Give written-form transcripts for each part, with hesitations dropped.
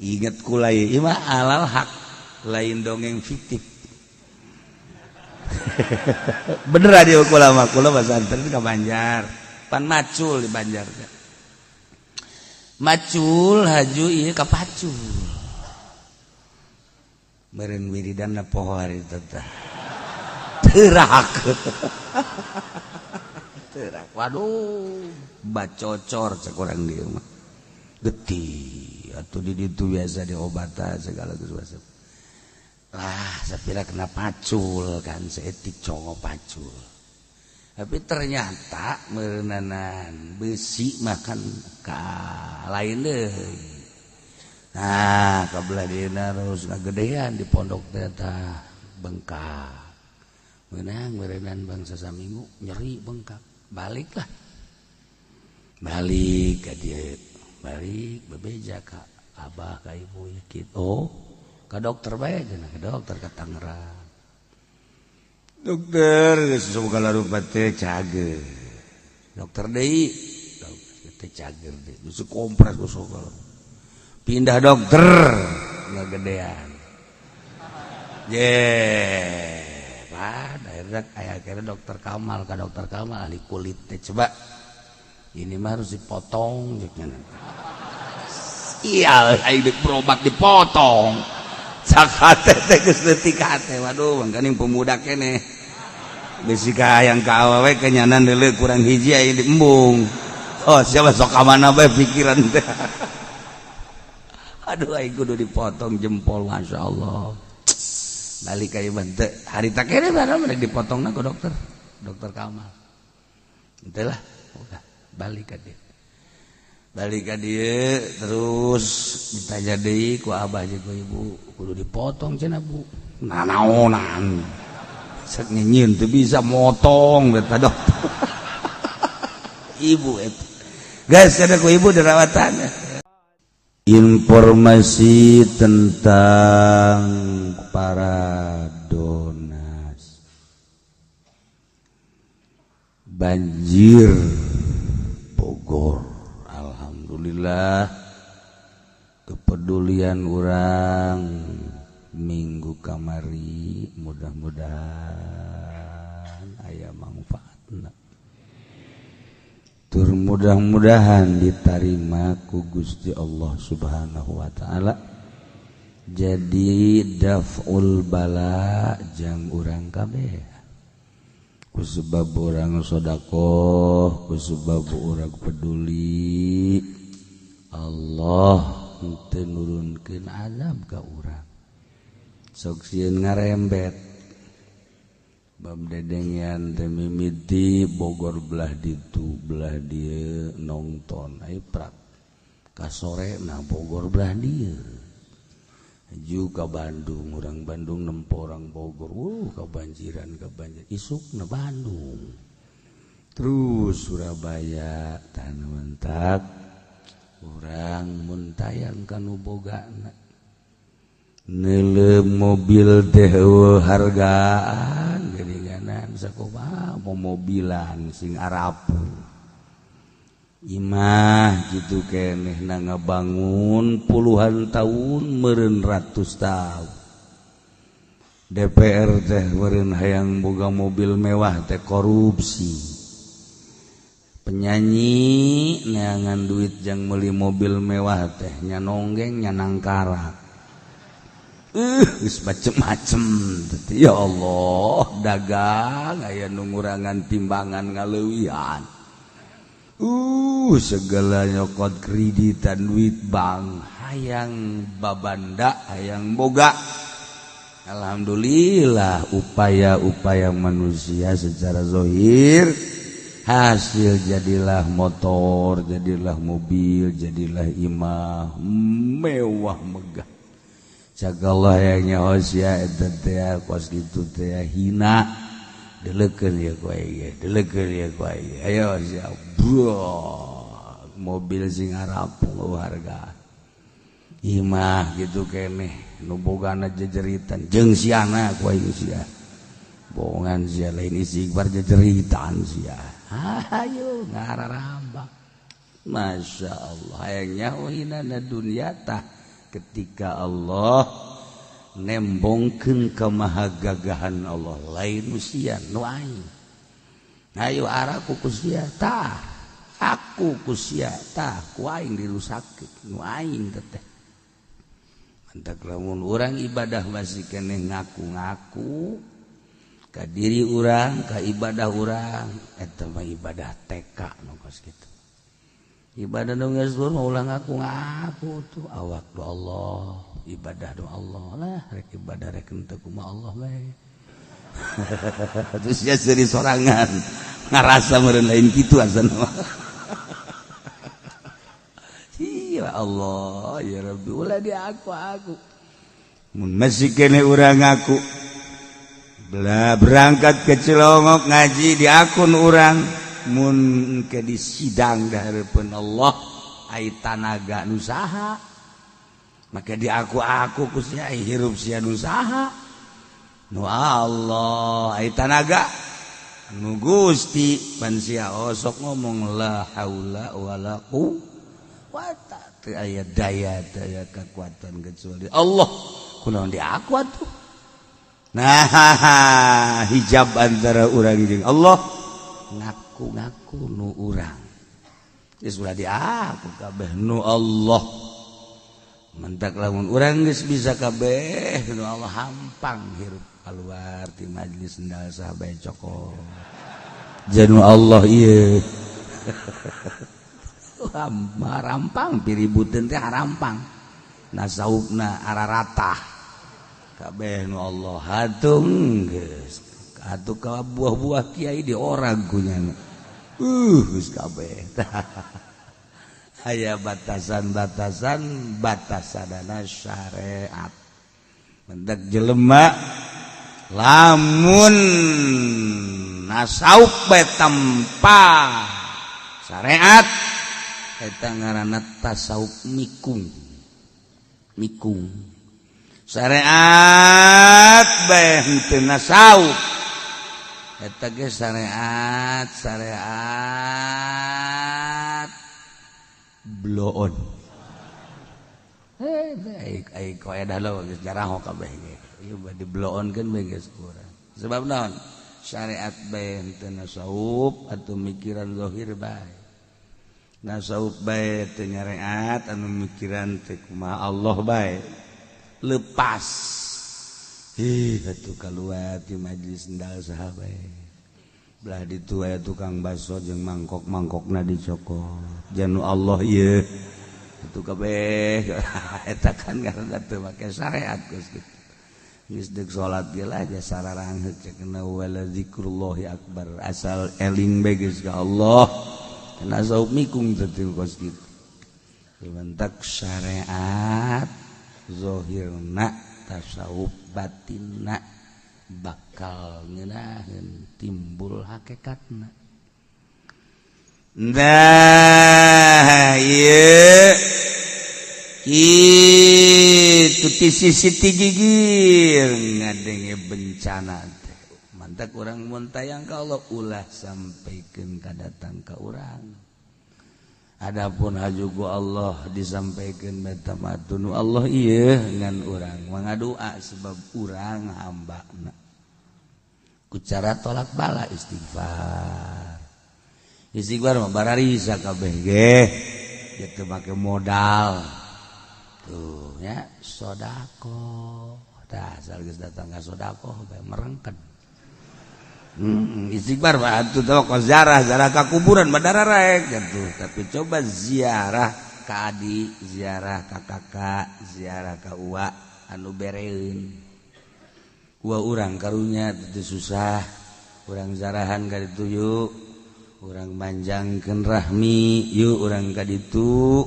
Ingat kula ieu mah alal hak, lain dongeng fiktif. Bener aja kula mah, kula pesantren ka Banjar. Pan macul di Banjar teh. Macul haju ieu ka pacul. Meureun wiridanna poho hari teh. Teurak. Teurak. Waduh, bacocor cek urang dieu mah. Getih atuh di ditu biasa diobatan segala geus lah, sapira kena pacul kan, seetik congo pacul. Tapi ternyata meureunanan besi makan ka lain deui. Nah, kabelah dieuna terus ngagedean di pondok teh tah bengkak. Meunang meureunan bangsa saminggu nyeri bengkak. Baliklah. Balik ka dieu. Balik bebeja ka abah ka ibu kitu. Oh, ka dokter bae cenah, ka dokter ka Tangerang. Dokter geus segala rupa teh cager. Dokter deui, dokter teh cager deui. Geus kompres geus segala. Pindah dokter ngagedean. Ye, Pak, akhirnya aya akhirnya dokter Kamal, ka dokter Kamal ahli kulit teh, coba. Ini mah harus dipotong jeung. Iya, aing deuk berobat dipotong. Sakate teh geus leutik hate. Waduh, mangkaning pemuda keneh. Bisi ka hayang ka awewe kenyanan deuleu kurang hiji aing diembung. Oh, siapa sok ka mana bae pikiran teh. Aduh, aing kudu dipotong jempol, Masya Allah. Balik ka ieu teu harita keneh barang rek dipotongna ku dokter. Dokter Kamal. Henteu lah, udah balik ka dieu. Balik ka dieu terus ditanya deui ku abah jeung ku ibu, kudu dipotong cenah, Bu. Nanaonan. Cek nyieun teu bisa motong eta dokter. Ibu eta. Geus cenah ku ibu dirawatan. Informasi tentang para donas banjir Bogor. Alhamdulillah kepedulian orang minggu kamari mudah-mudahan aya manfaatna. Tur mudah-mudahan diterima ku Gusti Allah Subhanahu wa taala. Jadi daf'ul bala jang urang kabeh. Ku sebab urang sodakoh, ku sebab urang peduli, Allah henteu nurunkeun azab ka urang. Sok sieun ngarembet. Bab dedengean teh mimiti Bogor belah ditu belah dieu nongton ai prak ka sore nah Bogor belah dieu. Ju ka Bandung, urang Bandung nempo orang Bogor, kebanjiran kebanjiran isuk na Bandung. Terus Surabaya tanah mentak urang muntayang kanu bogana. Neuleuh mobil teh eueuh hargaan geuninganan sakumaha momobilan sing arapu. Imah gitu keneh na ngabangun puluhan tahun meureun ratus tahun. DPR teh meureun hayang boga mobil mewah teh korupsi. Penyanyi neangan duit jang meuli mobil mewah teh nya nonggeng nya nangkarak. Geus macem-macem ya Allah, dagang aya nu ngurangan timbangan ngaleuwihan. Segala nyokot kreditan duit bank hayang babanda hayang boga. Alhamdulillah upaya-upaya manusia secara zohir hasil jadilah motor, jadilah mobil, jadilah imah mewah megah. Cagalah yang nyaho sia eta teh kos kitu teh hina. Deleukeun ya ku aing, deleukeun ya ku aing. Ayo sia, mobil sing harapung harga. Imah gitu keneh nu bogana jejeritan jeung siana ku aing sia. Bohongan sia lain istighfar jejeritan sia. Ayo ngararambang. Masya Allah, hayang nyaho hina na dunya tah. ketika Allah nembongkeun kemahagagahan Allah lain usia nu aing. Ayo araku ku sia tah, aku ku sia tah, ku aing dirusakeun nu aing teh. Mantak lamun urang ibadah masih keneh ngaku-ngaku ka diri urang, ka ibadah urang, eta mah ibadah TK nu kos kitu. Ibadah nu geus mah ulah ngaku-ngaku tuh awak do Allah, ibadah do Allah lah, rek ibadah rek henteu kumaha Allah we. Terus ya seuri sorangan ngarasa meureun lain kitu asana mah. Ya Allah, ya Rabbi, ulah di aku. Mun masih kene urang ngaku. Belah berangkat ke Cilongok ngaji di akun urang mun ke di sidang hareupeun Allah ai tanaga nu saha. Maka di aku ku sia ai hirup sia nu saha. Nu Allah ai tanaga nu Gusti pan sia osok ngomong la haula wala quwata teu aya daya daya kekuatan kecuali Allah kunaon di aku atuh. Nah hijab antara urang jeung Allah ngaku-ngaku nu urang geus ulah di aku kabeh nu Allah. Mentak lamun urang geus bisa kabeh nu Allah hampang hirup keluar ti majlis sendal sahabat cokot janu Allah ieu. Rampang piributeun teh harampang nasaubna araratah kabeh nu Allah hatung geus atuh ka buah-buah kiai di orang kunyana geus kabeh. Aya batasan-batasan batasanana syariat mendak jelema lamun nasaub bae tanpa syariat eta ngaranna tasawuf mikung. Mikung syariat bae henteu nasawuf eta ge syariat syariat bloon. Hei ai koedah lo geus jaraho kabeh ge ieu bade bloonkeun bae geus kurang sebab naon syariat bae henteu nasawuf atuh mikiran zahir bae nasawuf bae teu nyareat anu mikiran teh kumaha Allah bae lepas. Ih atuh kaluar ti majlis sendal saha bae belah ditu aya tukang baso jeung mangkok-mangkokna dicokot janu Allah ieu atuh kabeh eta kan karena teu make syariat geus kitu geus deuk salat ge lah jasa sararangheuk cenah wala zikrullahi akbar asal eling bae geus ka Allah nasawuf mikung teh kos kitu. Dibentak syariat zahirna tasawuf batinna bakal ngeunaheun timbul hakikatna. Nah ieu kitu ti sisi ti gigir ngadenge bencana teh mantak urang mun tayang ka Allah ulah sampaikeun ka datang ka urang. Adapun haju ku Allah disampaikan beta matunu Allah ieu ngan urang mangadoa sebab urang hambana ku cara tolak bala istighfar. Istighfar mah bararisa kabeh ge teu make modal tuh nya sedekah tah asal geus datang ka sedekah bae merengken. Istighfar mah atuh teh ziarah ziarah ka kuburan mah dararek gitu. Tapi coba ziarah ka adi, ziarah ka kakak, ziarah ka uwa anu bereun. Uwa urang karunya teu susah, urang zarahan ka ditu yuk, urang manjangkeun rahmi yuk urang ka ditu,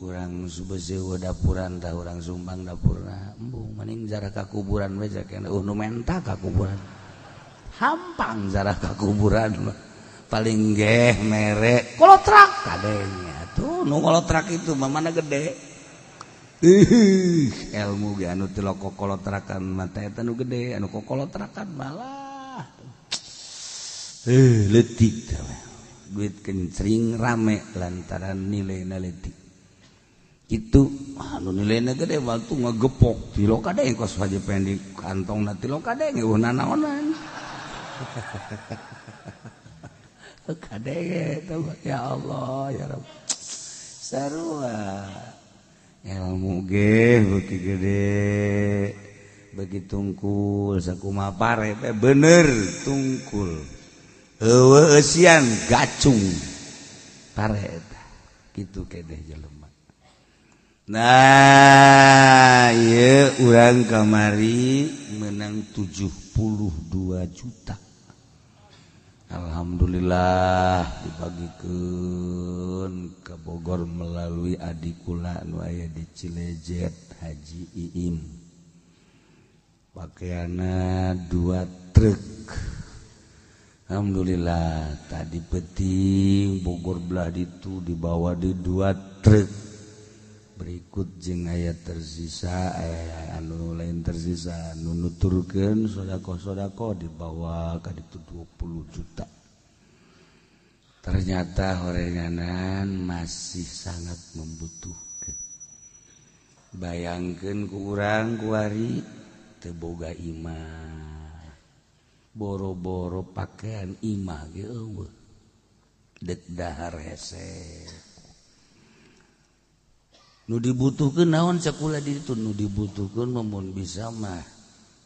urang beuseuh dapuran tah urang sumbang dapurna. Embung mending ziarah ka kuburan we cenah nu menta ka kuburan. Hampang zarah ka kuburan paling geh mere kolotrak kadenya tuh nu kolotrak itu mah mana gede. Ilmu ge anu teu kokolotrakan mah teh eta nu gede anu kokolotrakan malah leutik duit kencring rame lantaran nilai leutik. Itu anu nilainya gede waktu ngegepok tilo kadeng kos Haji Pendi kantongna tilo kadeng eueuh nanaonan. Kadeng eta ya Allah ya Rabb. Sarua ilmu ge beuki gede bagi tungkul sakumaha pare teh bener tungkul eueuh eusian gacung pare eta kitu keneh jelema. Nah ieu urang kamari menang 72 juta. Alhamdulillah dibagikeun ke Bogor melalui adikula nu aya di Cilejet Haji Iim. Pakaianna 2 truk. Alhamdulillah tadi peting Bogor belah ditu dibawa di 2 truk. Berikut jeung aya tersisa anu lain tersisa nu nuturkeun sedekah-sedekah dibawa ka ditu 20 juta. Ternyata horenganan masih sangat membutuhkan. Bayangkeun ku urang kuari teu boga imah. Boro-boro pakaian imah ge eueuh. Deuk dahar hese. Nu dibutuhkeun naon sakulah di ditu nu dibutuhkeun mun bisa mah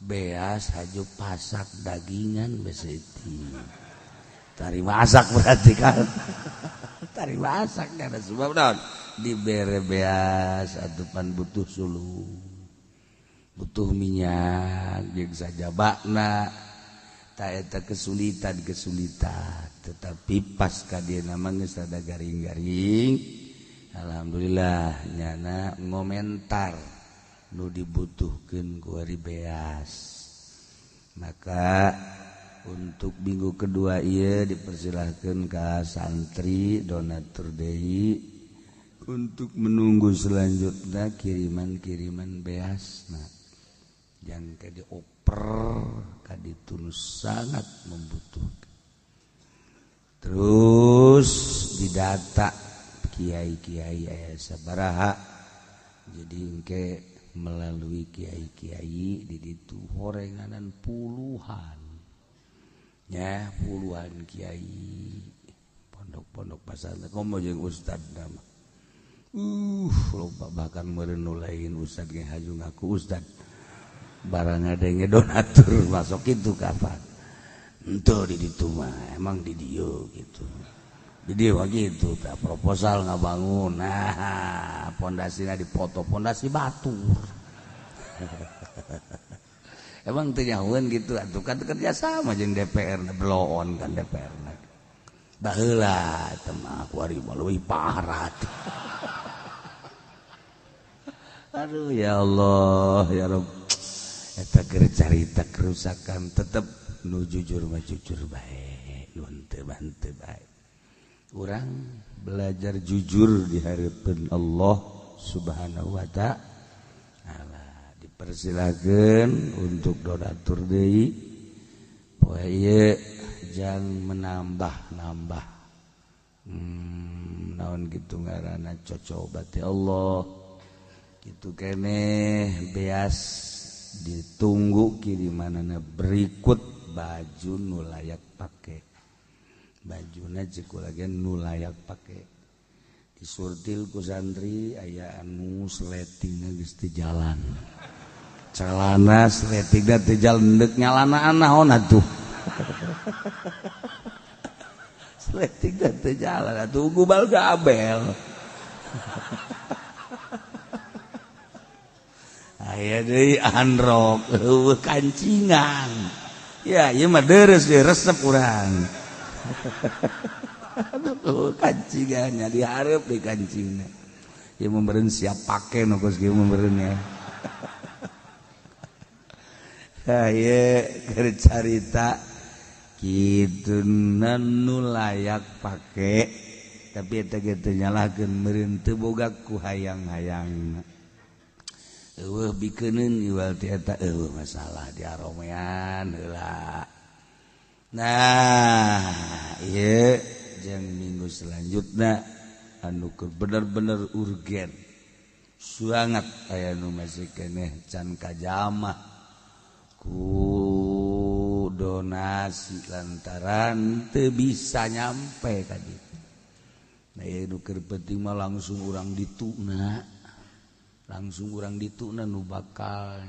beas haju pasak dagingan beseti. Tari masak berarti kan. Tari masak karena sebab naon dibere beas atupan butuh suluh. Butuh minyak jeung sajabana. Ta eta kesulitan-kesulitan tetapi pas ka dieu mah geus rada garing-garing. Alhamdulillah nyana ngomentar nu dibutuhkeun ku ari beas. Maka untuk minggu kedua ieu dipersilahkeun ka santri donatur deui untuk menunggu selanjutnya kiriman-kiriman beasna. Yang ke dioper ka ditu nu sangat membutuhkan. Terus didata kiai-kiai aya sabaraha jadi engke melalui kiai-kiai di ditu horenganan puluhan ya puluhan kiai pondok-pondok pasantren komo jeung ustad mah loba bahkan meureun nu lain ustad ge haju ngaku ustad barang ada donatur masuk kitu kapan henteu di ditu mah emang di dieu gitu. Jadi begitu tak proposal ngabangun nah pondasinya dipoto pondasi batu. Emang teu nyahoeun gitu atuh kan kerja sama jeung DPR bloon kan DPR baheula teh mah kuari mah leuwih parah. Aduh ya Allah ya Rabb eta keur carita kerusakan tetep nu jujur mah jujur bae nu henteu mah henteu bae. Urang belajar jujur di hadapan Allah Subhanahu wa ta'ala. Dipersilakan untuk donatur deui poe ieu jang menambah-nambah. Naon kitu ngaranna cocobati Allah. Kitu keneh beas ditunggu kirimanana berikut baju nu layak pake. Bajuna ceuk lagi nu layak pake disurtil ku santri aya anu sletingna geus teu jalan celana sletingna teu jalan deuk nyalanaan naon atuh sletingna teu jalan atuh gubal gabel aya deui androk eueuh kancingan ya ieu mah deres deui resep urang. Aduh kancingannya diharap di kancingna. Ya memberen siap pake nu geus kieu memberennya. Haye keur carita kitu nu layak pake tapi eta ge teu nyalahkeun meureun teu boga ku hayang-hayangna. Eueuh bikeuneun iwal ti eta eueuh masalah diaromean heula. Nah, ieu jeung minggu selanjutnya anu bener-bener urgen. Sangat aya nu masih keneh can kajamah ku donasi lantaran teu bisa nyampe ka ditu. Nah ieu nu keur penting mah langsung urang dituna. Langsung urang dituna nu bakal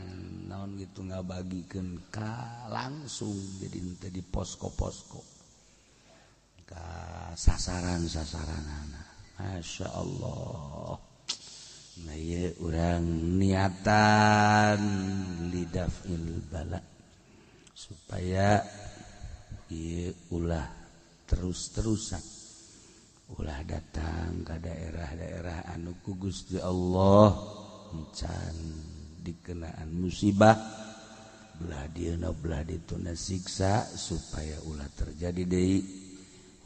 naon gitu ngabagikeun ka langsung jadi henteu di posko-posko. Ka sasaran-sasaranana. Masya Allah. Nah ieu urang niatan lidafil bala supaya ieu ulah terus-terusan ulah datang ke daerah-daerah anu ku Gusti Allah encan dikenaan musibah belah dieuna belah dituna siksa supaya ulah terjadi deui.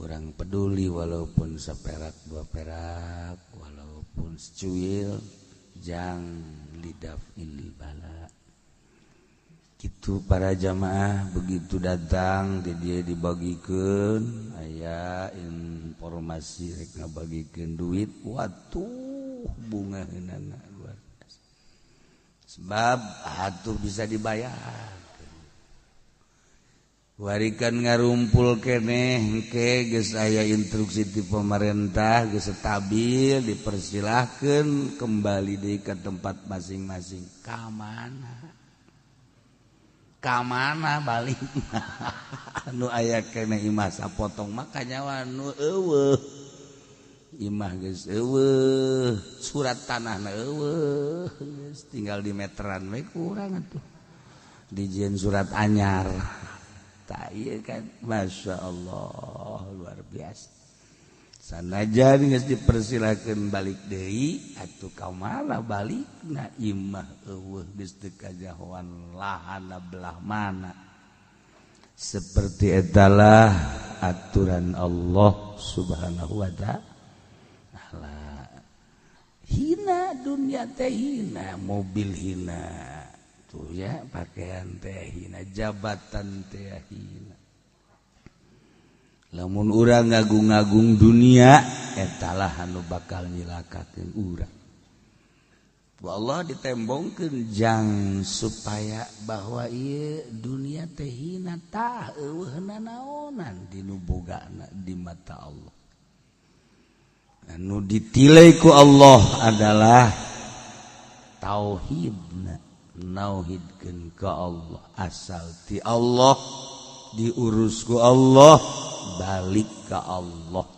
Urang peduli walaupun seperak dua perak walaupun secuil jang lidafil bala. Gitu para jamaah begitu datang di dia dibagikan aya informasi rek ngabagikeun duit watuh bunga heunana luar biasa. Sebab atuh bisa dibayar. Warikan ngarumpul keneh engke geus aya instruksi ti pemerintah geus stabil dipersilahkeun kembali deui ke tempat masing-masing. Ka mana? Ka mana balik? Anu aya keneh imah sapotong mah kanyawa nu eueuh. Imah geus eueuh, surat tanahna eueuh, geus tinggal di meteran we kurang atuh. Dijieun surat anyar. Tak iya kan, Masya Allah luar biasa. Sanajan geus dipersilakeun balik deui atuh ka mana balikna imah eueuh geus teu kajahoan lahanna belah mana. Seperti etalah aturan Allah Subhanahu wa ta'ala. Hina dunia teh hina, mobil hina. Tuh ya, pakaian teh hina, jabatan teh hina. Lamun urang ngagung-ngagung dunia, etalah anu bakal nyilakakeun urang. Ku Allah ditembongkeun jang supaya bahwa ieu dunia teh hina tah eueuh nanaonan di nu bogana di mata Allah. Anu ditilai ku Allah adalah tauhidna. Nauhidkeun ka Allah, asal ti Allah diurus ku Allah, balik ka Allah.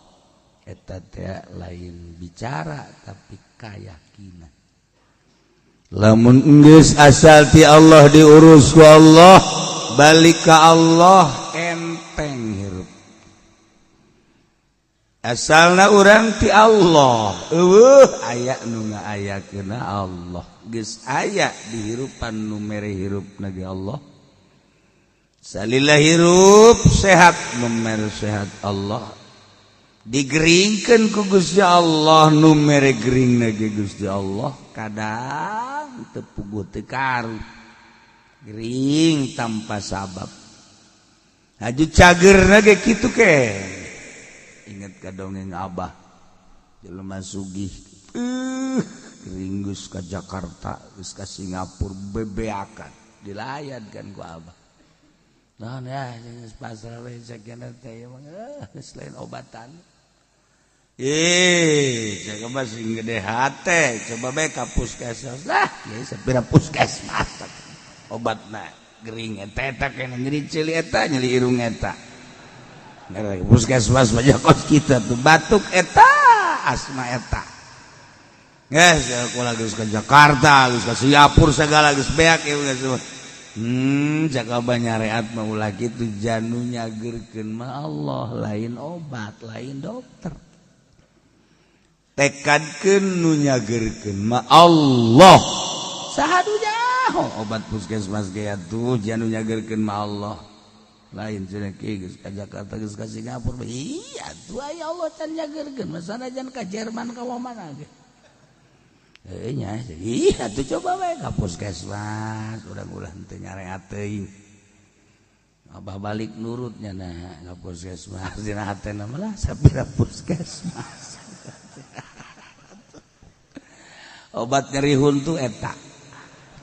Eta teh lain bicara tapi kayakinan. Lamun geus asal ti Allah diurus ku Allah, balik ka Allah, enteng hirup. Asalna urang ti Allah, eueuh aya nu ngaayakeunna Allah. Geus aya dihirupan nu mere hirup nage Allah. Salila hirup sehat nu mere sehat Allah. Digeringkeun ku Gusti Allah nu mere gering nage Gusti Allah. Kadang teu puguh teu karu. Gering tanpa sabab. Haju cager nage kitu ke. Ingat ka dongeng Abah jelema sugih gering geus ka Jakarta geus ka Singapura bebeakan dilayan kan ku Abah. Naon ya geus pasrah we sakena teh mah geus lain obatan. Cek mah sing gede hate coba bae ka puskesmas lah ya sapira puskesmas obatna gering eta eta kena nyeri ceuli eta nyeri irung eta. Puskesmas banyak kos kita tuh batuk eta asma eta. Geus aku lagi ke Jakarta, geus ka Singapura segala geus beak ya geus. Jaga banyareat mah ulah kitu janu nyageurkeun mah Allah lain obat, lain dokter. Tekadkeun nu nyageurkeun mah Allah. Saha nu nyaho obat puskesmas ge atuh janu nyageurkeun mah Allah. Lain cenah kieu geus ka Jakarta geus ka Singapura. Iya atuh aya Allah can nyageurkeun mah sanajan ka Jerman ka mana ge. Heuh nya, iya atuh coba we ka puskesmas urang ulah teu nyareat teuing. Abah balik nurutnya nah ka puskesmas dina hatena mah lah sapira puskesmas. Obat nyeri huntu eta,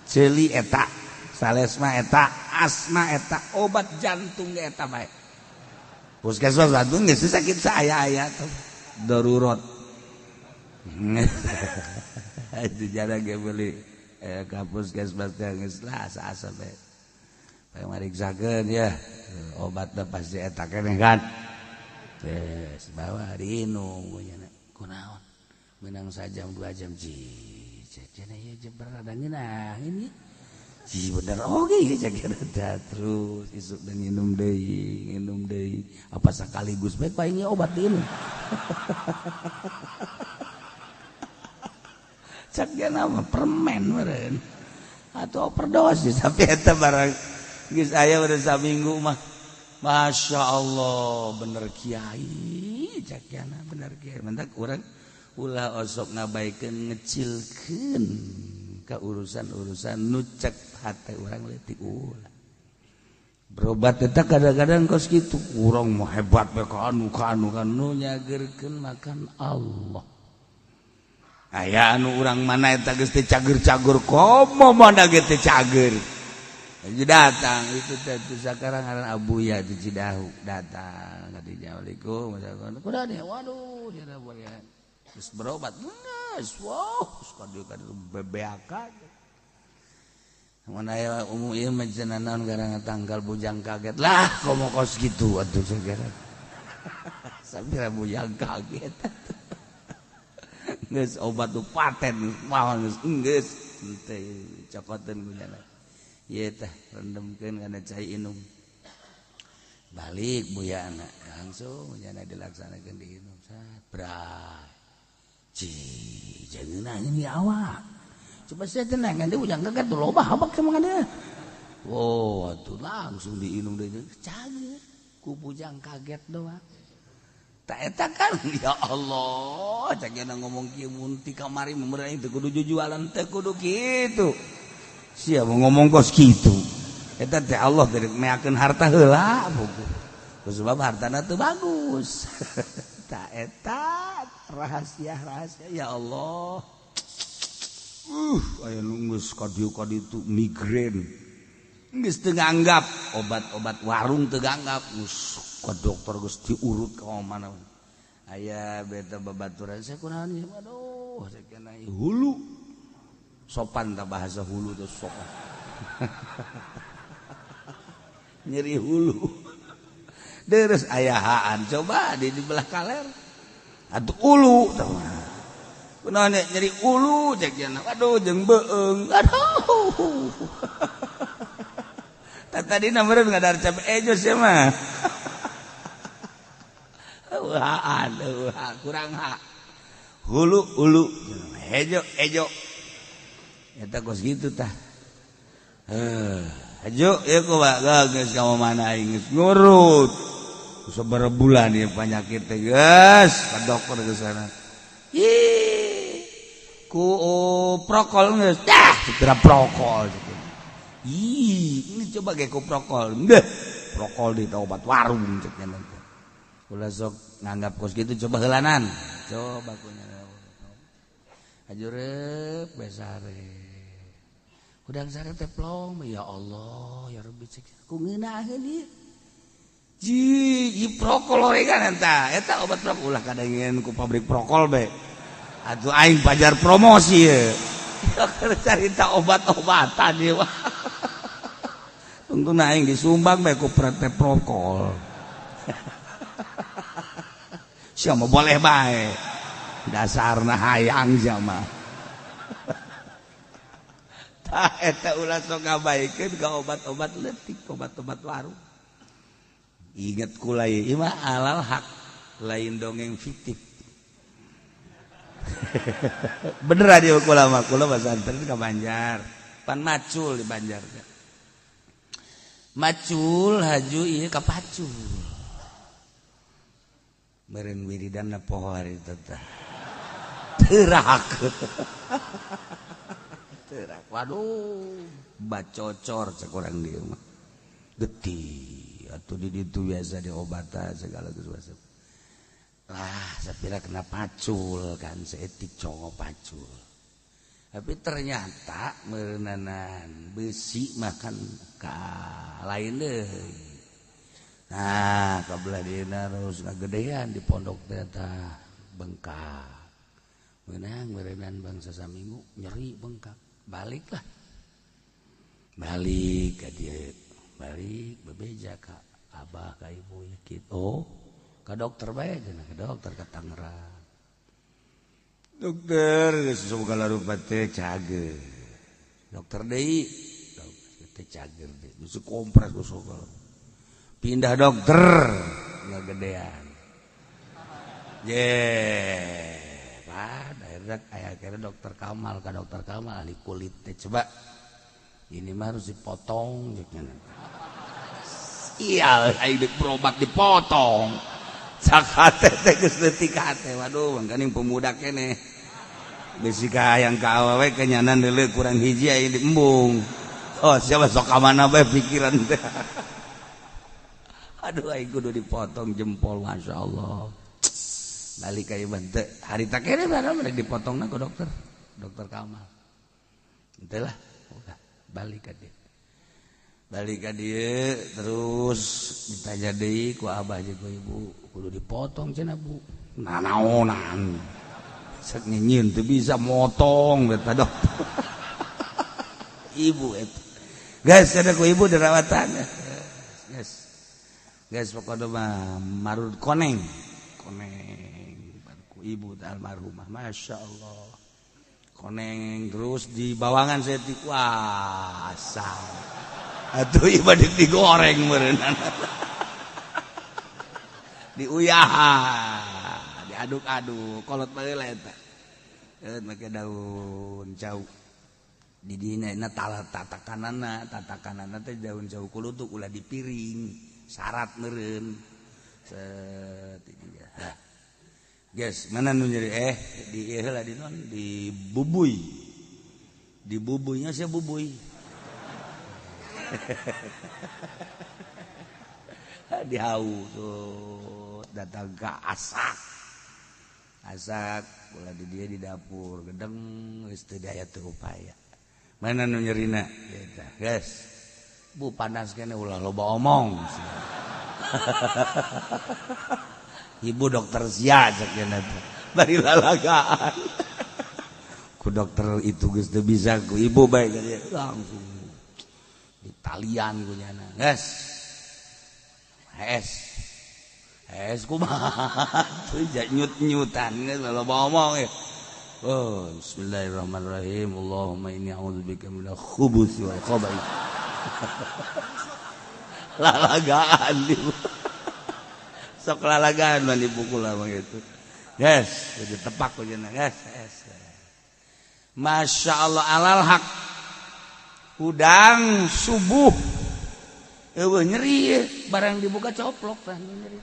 ceuli eta, salesma eta, asma eta, obat jantung ge eta bae. Puskesmas jantung geus sakit saaya-aya tuh darurat. Itu jarang ge beli ka puskesmas teh geus lah asa-asa bae. Mariksakeun ya, obatna pasti eta keneh kan. Geus bawa diinum nya kunaon. Menang sajam 2 jam ji. Cenah ieu jeber ada ngeunah ini. Ji bener oge ieu cek eta terus isuk dan nginum deui apa sekaligus bae ku aing obat diinum. Cek nama permen meureun atau overdosis tapi eta barang geus aya udah saminggu mah. Masya Allah bener kiai cek yana bener kiai mentak urang ulah osok ngabaikeun ngecilkeun ka urusan-urusan nu cek hate urang leutik ulah berobat eta kadang-kadang kos kitu urang mah hebat we ka anu ka anu ka nu nyageurkeun makan Allah. Aya anu urang mana eta geus teu cager-cager komo mana ge teu cager. Jadi datang itu teh sekarang ngaran Abuya di Cidahu datang ka dinya Assalamualaikum kuda nih waduh dia boleh terus berobat geus wow kadieu kadieu bebeakan mun aya umum ieu mah cenah naon gara tanggal bujang kaget lah komo kos kitu atuh segera sampai bujang kaget geus obat tu paten maon geus geus teh cokoteun kunyana ieu teh rendemkeun kana cai inum balik buyana langsung buyana dilaksanakeun diinum sat bray ci jangan ini awak coba saya tenang kan dia bujang kaget tuh loba habak sama kan dia oh tuh langsung diinum deui cager ku bujang kaget doang tak eta kan ya Allah cak ngomong kieu mun ti kamari meureun teu kudu jujualan teu kudu kitu. Sia mau ngomong kos kitu eta teh Allah dari meakeun harta heula buku sebab hartana teu bagus. Ta eta rahasia-rahasia ya Allah. Aya nu geus ka dieu ka ditu migrain geus teu nganggap obat-obat warung teu nganggap geus ka dokter geus diurut ka mana aya beta babaturan saya kunaon ieu aduh sakena hulu sopan tak bahasa hulu tuh sopan nyeri hulu deres ayahaan coba di belah kaler atuh ulu kunaon nyeri ulu cek cenah aduh jeung beung aduh tadi nomor ngadar cap ejo sia mah wah aduh kurang hak hulu ulu hejo ejo eta kos kitu tah hejo ieu kumaha geus ka mana aing geus ngurut sabaraha bulan ieu penyakit teh geus ka dokter geus sana ih ku prokol geus dah segera prokol. Ih, ini coba ge ku prokol. Deh, prokol di obat warung cek nya. Ulah sok nganggap kos kitu coba heulanan. Coba ku nya. Hajureup besare. Hudang sare teh plong, ya Allah, ya Rabbi cek. Ku ngeunaheun ieu. Ji, ieu prokol horegan eta. Eta obat prokol ulah kadengeun ku pabrik prokol be. Atuh aing pajar promosi ye. Carita obat-obatan ieu. Tungtungna aing disumbang bae ku PT prokol. Sia mah boleh bae. Dasarna hayang sia mah. Tah eta ulah sok ngabaikeun ka obat-obat leutik, obat-obat warung. Ingat kula ieu mah alal hak, lain dongeng fiktif. Bener aja kula mah, kula pesantren ka Banjar. Pan macul di Banjar. Macul haju ieu ka pacul. Meureun wiridanna poho hari teh. Teurak. Teurak. Waduh, bacocor cek urang dieu mah. Getih atuh di ditu biasa diobatan segala geus. Lah, sapira kena pacul kan seetik congo pacul. Tapi ternyata meureunanan besi makan ka lain deui. Nah, kabelah dieuna terus ngagedean di pondok teh tah bengkak. Meunang meureunan bangsa saminggu nyeri bengkak. Baliklah. Balik ka dieu. Balik bebeja ka abah ka ibu ya kitu. Oh, ka dokter bae cenah, ka dokter ka Tangerang. Dokter geus segala rupa teh cager. Dokter deui, dokter teh cager deui. Geus kompres geus segala. Pindah dokter ngagedean. Ye, Pak, akhirnya aya akhirnya dokter Kamal ka dokter Kamal ahli kulit teh coba. Ini mah harus dipotong jeung. Iya, aing deuk berobat dipotong. Sakate teh geus leutik hate. Waduh, mangkaning pemuda keneh. Bisi ka hayang ka awewe kenyanan deuleu kurang hiji aing diembung. Oh, siapa sok ka mana bae pikiran teh. Aduh, aing kudu dipotong jempol, masyaallah. Balik ka ieu teh harita keneh barang rek dipotongna ku dokter. Dokter Kamal. Henteu lah, udah balik ka dieu. Balik ka dieu terus ditanya deui ku abah jeung ku ibu, kudu dipotong cenah Bu. Nanaonan. Sek nyieun teu bisa motong eta dokter. Ibu eta. Geus cenah ku ibu dirawatan. Geus. Geus pokona mah marud koneng. Koneng ku ibu teh almarhumah, masyaallah. Koneng terus di bawangan saeutik wah asal. Atuh ieu bade digoreng meureunana. Diuyahan, diaduk-aduk, kolot baheula eta. Make daun cau. Di dina na tatakanana, tatakanana teh daun cau kulutuk ulah dipiring, syarat meureun. Set hah. Geus, mana nu nyeri di ieu heula di non di bubuy. Di bubuynya sia bubuy. Dihau tuh datang ke asak. Asak ulah di dia di dapur gedeng geus teu daya teu upaya. Mana nu nyerina? Eta, geus. Bu panas keneh ulah loba omong. Ibu dokter sia cek cenah teh. Bari lalagaan. Ku dokter itu geus teu bisa ku ibu bae langsung ditalian ku nyana. Geus. Hes. Hes kumaha teu nyut-nyutan geus loba omong ya. Oh, bismillahirrahmanirrahim. Allahumma inni a'udzubika minal khubuthi wal khaba'ith. Lalagaan di sok lalagaan mah dipukul lah begitu. Yes, ditepak ku cenah. Yes, yes. Masya Allah alal hak. Udang subuh. Eueuh nyeri barang dibuka coplok tah nu nyeri.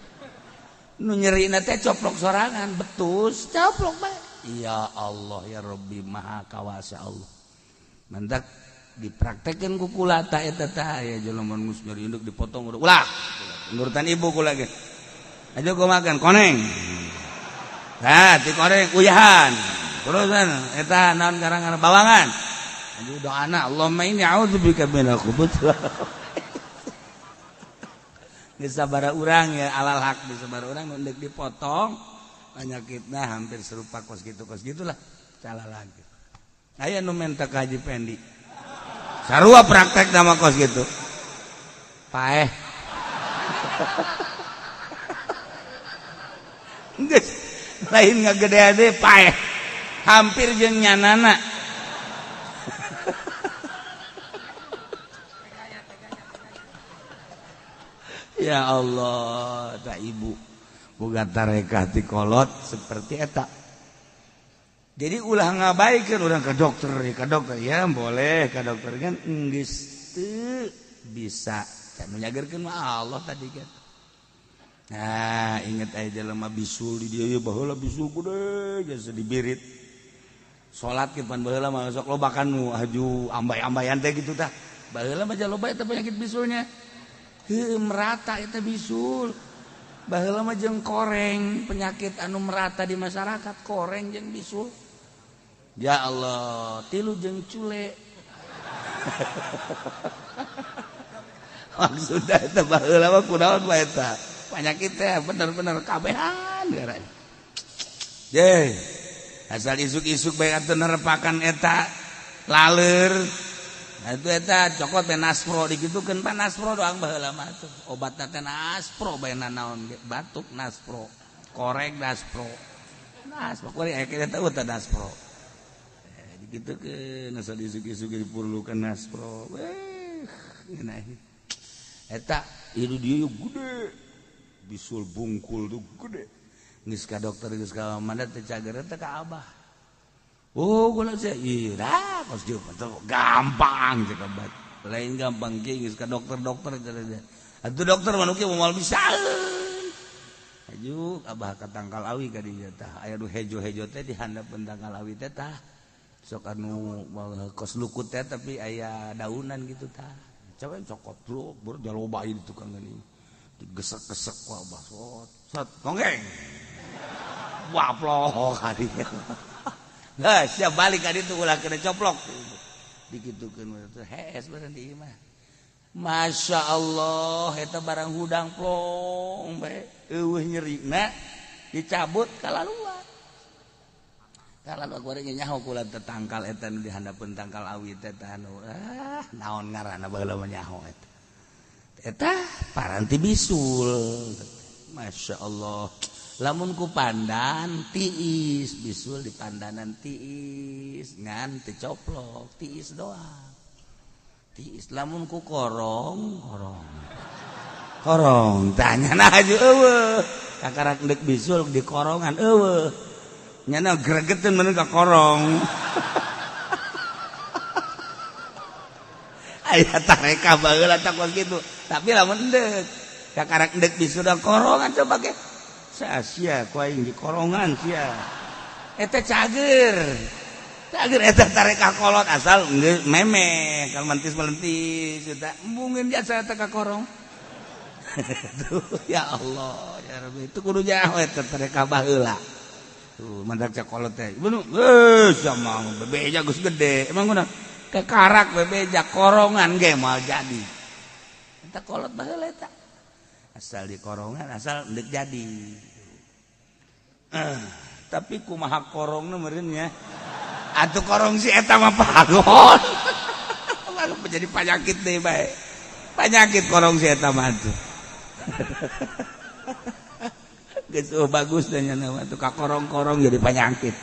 Nu nyerina teh coplok sorangan, betus coplok bae. Ya Allah ya Rabbi maha kawasa Allah. Mantak dipraktekeun ku kula ta eta tah aya jelema geus nyeri induk dipotong ulah. Nurutan ibu kula ge. Aja gua makan koneng. Nah, ti koneng uyahan. Terusan eta naon garang-garang bawangan. Aja doana Allahumma inni a'udzubika minal khubuthi. Geus sabaraha urang ya alal hak geus sabaraha urang nu deuk dipotong penyakitna hampir serupa kos gitu kos gitulah salah lagi. Aya nu menta ka Haji Pendi. Sarua praktek nama kos gitu. Paeh. Geus lain ngagede-gede paeh. Hampir jeung nyanana. Ya Allah, tak ibu boga tarekah ti kolot seperti eta. Jadi ulah ngabaikeun urang ka dokter, ya boleh ka dokter kan geus teu bisa. Can nyagerkeun mah Allah tadi kan. Nah, inget aya jelema bisul di dieu baheula bisul gede geus dibirit. Salat ge pan baheula mah sok loba kan nu haju ambay-ambayan teh kitu tah. Baheula mah loba eta penyakit bisulnya. Heuh merata eta bisul. Baheula mah jeung koreng, penyakit anu merata di masyarakat koreng jeung bisul. Ya Allah, tilu jeung cule. Maksudna eta baheula mah kunaon bae eta. Panyakit teh bener-bener kabehan ngaran. Ye, asal isuk-isuk bae atuh nerepakan eta laleur. Nah, itu eta cokot teh Naspro dikitukeun pan Naspro doang baheula mah tuh. Obatna teh Naspro bae nanaon ge, batuk Naspro, korek Naspro. Naspro kuari aya keneh teh teh Naspro. Dikitukeun asal isuk-isuk diperlukan Naspro. Weh, ngeunah. Eta ieu dieu gede. Bisul bungkul tuh gede. Geus ka dokter geus ka mana teh cager teh ka abah. Oh, gula sih, iya, kos dia gampang cek obat. Lain gampang ge geus ka dokter-dokter cenah. Atuh dokter mah nu kieu moal bisa. Aju abah ka tangkal awi ka dieu tah. Aya nu hejo-hejo teh di handapeun tangkal awi teh tah. Sok anu kos lukut teh tapi aya daunan gitu tah. Coba cokot bro, berjaloba di tukang geuning. Digesek-gesek ku abah sot. Sot, gonggeng. Waplok ka dieu. Nah, siap balik ka ditu ulah kena coplok. Dikitukeun teh hees bareng di imah. Masya Allah, eta barang hudang plong bae. Eueuh nyerina dicabut kalaluan. Kalaluan kuari nyaho kula teh tangkal eta nu di handapeun tangkal awi teh tah anu ah naon ngaranna baheula mah nyaho eta. Eta paranti bisul. Masya Allah. Lamun ku pandan tiis bisul di pandanan tiis ngan teu coplok tiis doang tiis lamun ku korong korong korong tanya nah aju eueuh kakarak deuk bisul di korongan eueuh nyana gregeteun mun ka korong aya tareka baheula tah kos kitu tapi lamun deuk kakarak deuk bisul da korongan coba ge sia ku aing di korongan sia eta cager cager eta tareka kolot asal geus meme kalau mentis melentis eta embungeun jasa eta ka korong. Tuh ya Allah ya Rabbi itu kudu nyaho eta tareka baheula tuh mandak cak kolot teh bener geus sama bebeja geus gede emang kunaon kekarak bebeja korongan ge moal jadi eta kolot baheula eta asal di korongan asal ndek jadi. Tapi kumaha korongna meureun nya atuh korong si eta mah pagon lalu jadi penyakit deui bae penyakit korong si eta mah atuh geus bagus da nya mah atuh ka korong-korong jadi penyakit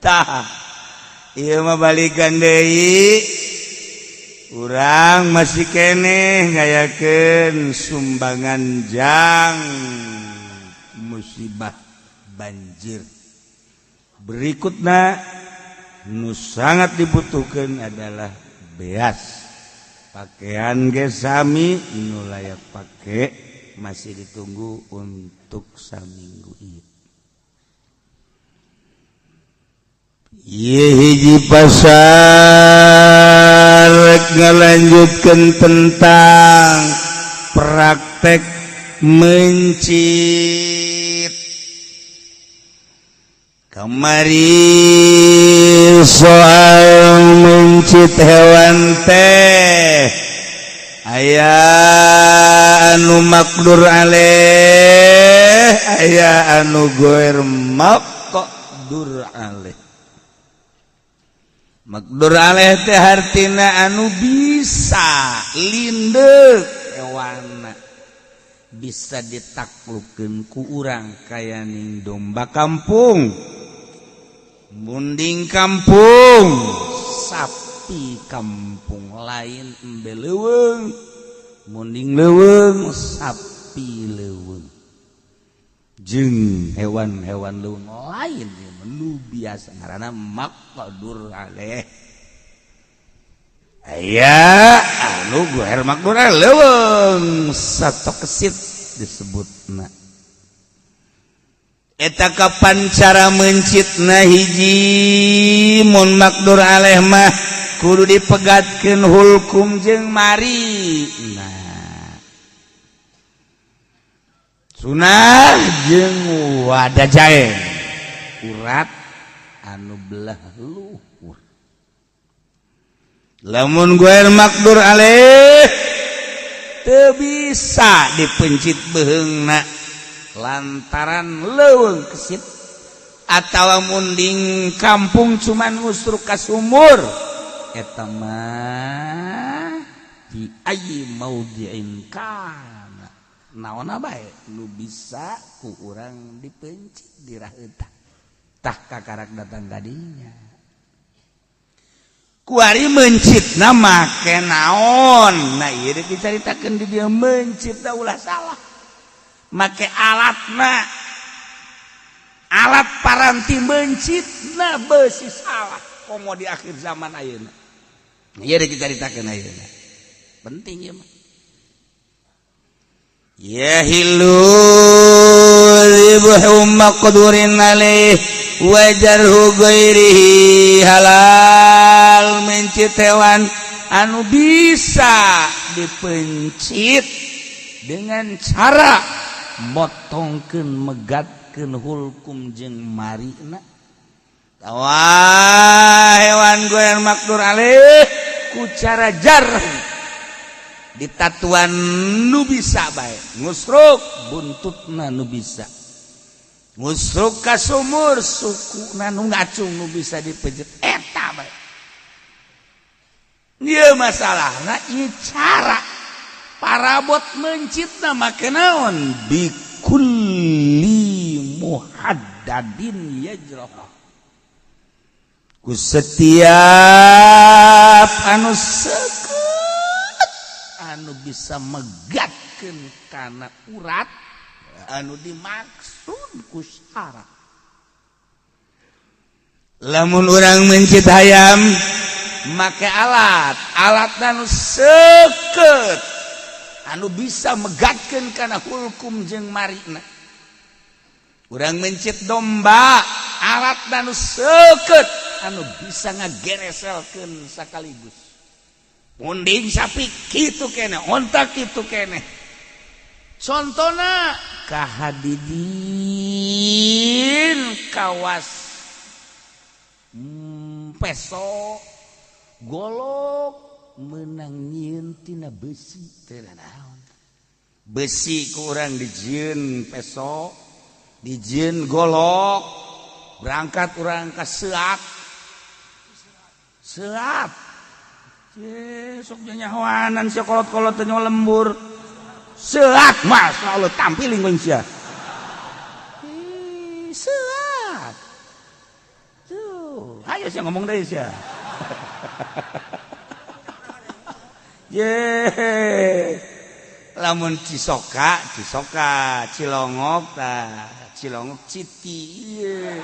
tah ieu mah balikan deui. Urang masih keneh ngayakeun sumbangan jang musibah banjir. Berikutna nu sangat dibutuhkan adalah beas. Pakaian ge sami nu layak pake masih ditunggu untuk saminggu ieu. Ieu hiji pasar ngalanjutkeun tentang praktek mencit. Kamari soal mencit hewan teh aya anu makdur aleh aya anu goer maqdur aleh. Makdur aleh teh hartina anu bisa lindeuk hewanna bisa ditaklukkeun ku urang kaya ning domba kampung, munding kampung, sapi kampung lain embe leuweung, munding leuweung, sapi leuweung. Jeung hewan-hewan leuweung lain nu biasa ngaranna maqdur aleh. Aya anu goer maqdur aleh leuweung sato kesit disebutna. Eta kapan cara mencitna hiji mun maqdur aleh mah kudu dipegatkeun hulkum jeung mari. Nah sunah jeung wadah jae urat anu belah luhur. Lamun ghair maqdur alaih teu bisa dipencit beheungna lantaran leuweung kesit atawa munding kampung cuman ngusruk ka sumur eta mah di ayyi maudhi'in kana naonna bae nu bisa ku urang dipencit di raheutah tah kakarak datang kadinya. Kuari mencitna make naon? Nah ieu deuk dicaritakeun di dieu mencitna ulah salah make alatna, alat paranti mencitna beusi salah komo di akhir zaman ayeuna. Ieu deuk dicaritakeun ayeuna, penting ieu mah. Yahillu dzibhu maqdurin alaih wa jarhu ghairihi halal mencit hewan anu bisa dipencit dengan cara motongkeun megatkeun hulkum jeung marina tawa hewan ghair maqdur alaih ku cara jarh ditatuan nu bisa bae ngusruk buntutna nu bisa ngusruk ka sumur sukuna nu ngacung nu bisa dipejet eta bae. Ieu masalahna ieu cara parabot mencitna make naon bikulli muhaddadin yajrah ku setiap anu seukeut anu bisa megatkeun kana urat anu dimaksud ku syara. Lamun urang mencit hayam make alat alat anu seukeut anu bisa megatkeun kana hulkum jeung marina. Urang mencit domba alat anu seukeut anu bisa ngagereselkeun sakaligus. Munding sapi kitu kene, onta kitu kene. Contona kahadidin kawas peso golok menang nyieun tina besi teu naon. Besi ku urang dijieun peso, dijieun golok, berangkat urang ka seat. Seat. Sok nyahoanan sia kolot-kolot teh lembur. Seat Masya Allah tampiling geus sia. Seat. Tuh, ayo sia ngomong deui sia. Ye. Lamun Cisoka, Cisoka, Cilongok tah, Cilongok Citi ieu.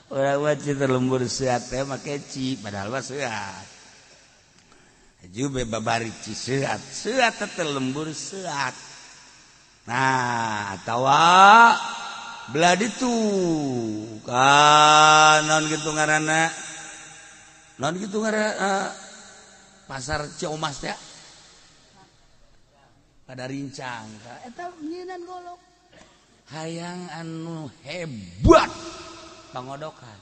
Urang mah cita lembur seat teh make ci padahal mah seat. Haju be babari ci seat, seat teh lembur seat. Nah, atawa belah ditu kan naon kitu ngaranna? Naon kitu ngaranna pasar Ciomas teh? Pada rincang eta nyieunan golok. Hayang anu hebat pangodokan.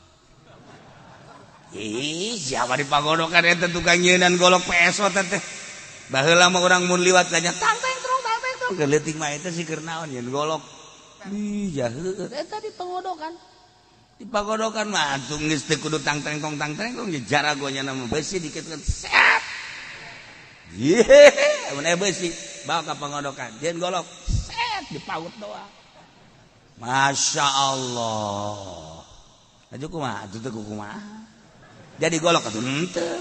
Ih, siapa di pangodokan eta tukang nyeunan golok peso teh. Baheula mah urang mun liwat tanya tang tang trong tang tang trong. Leutik mah eta si keur naon nyeun golok. Ih, jaheuh eta di pangodokan. Di pangodokan mah atuh geus teu kudu tang tang tong tang tang tong jaragonya nama besi diketkeun set. Ye, mun aya besi bawa ka pangodokan. Jieun golok set dipaut doang. Masya Allah. Aju kumaha atuh teu kumaha. Jadi golok atuh henteu.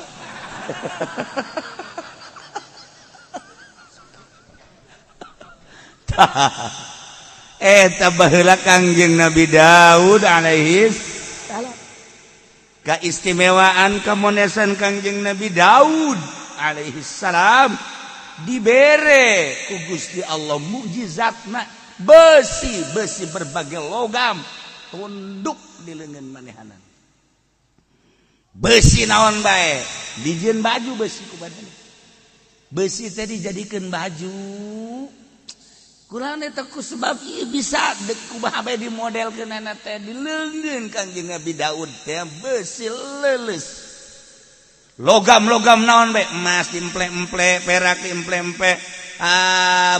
Eta baheula Kangjeng Nabi Daud alaihi salam. Keistimewaan kamonesan Kangjeng Nabi Daud alaihi salam dibere ku Gusti Allah mukjizatna besi-besi berbagai logam tunduk di leungeun manehanan. Besi naon bae dijieun baju besi ku badan. Besi teh dijadikeun baju. Kurang eta ku sebab ieu bisa kumaha bae dimodelkeunana teh dileungeun Kangjeng Nabi Daud teh beusi leuleus. Logam-logam naon bae, emas diemple-emple, perak diemple-emple,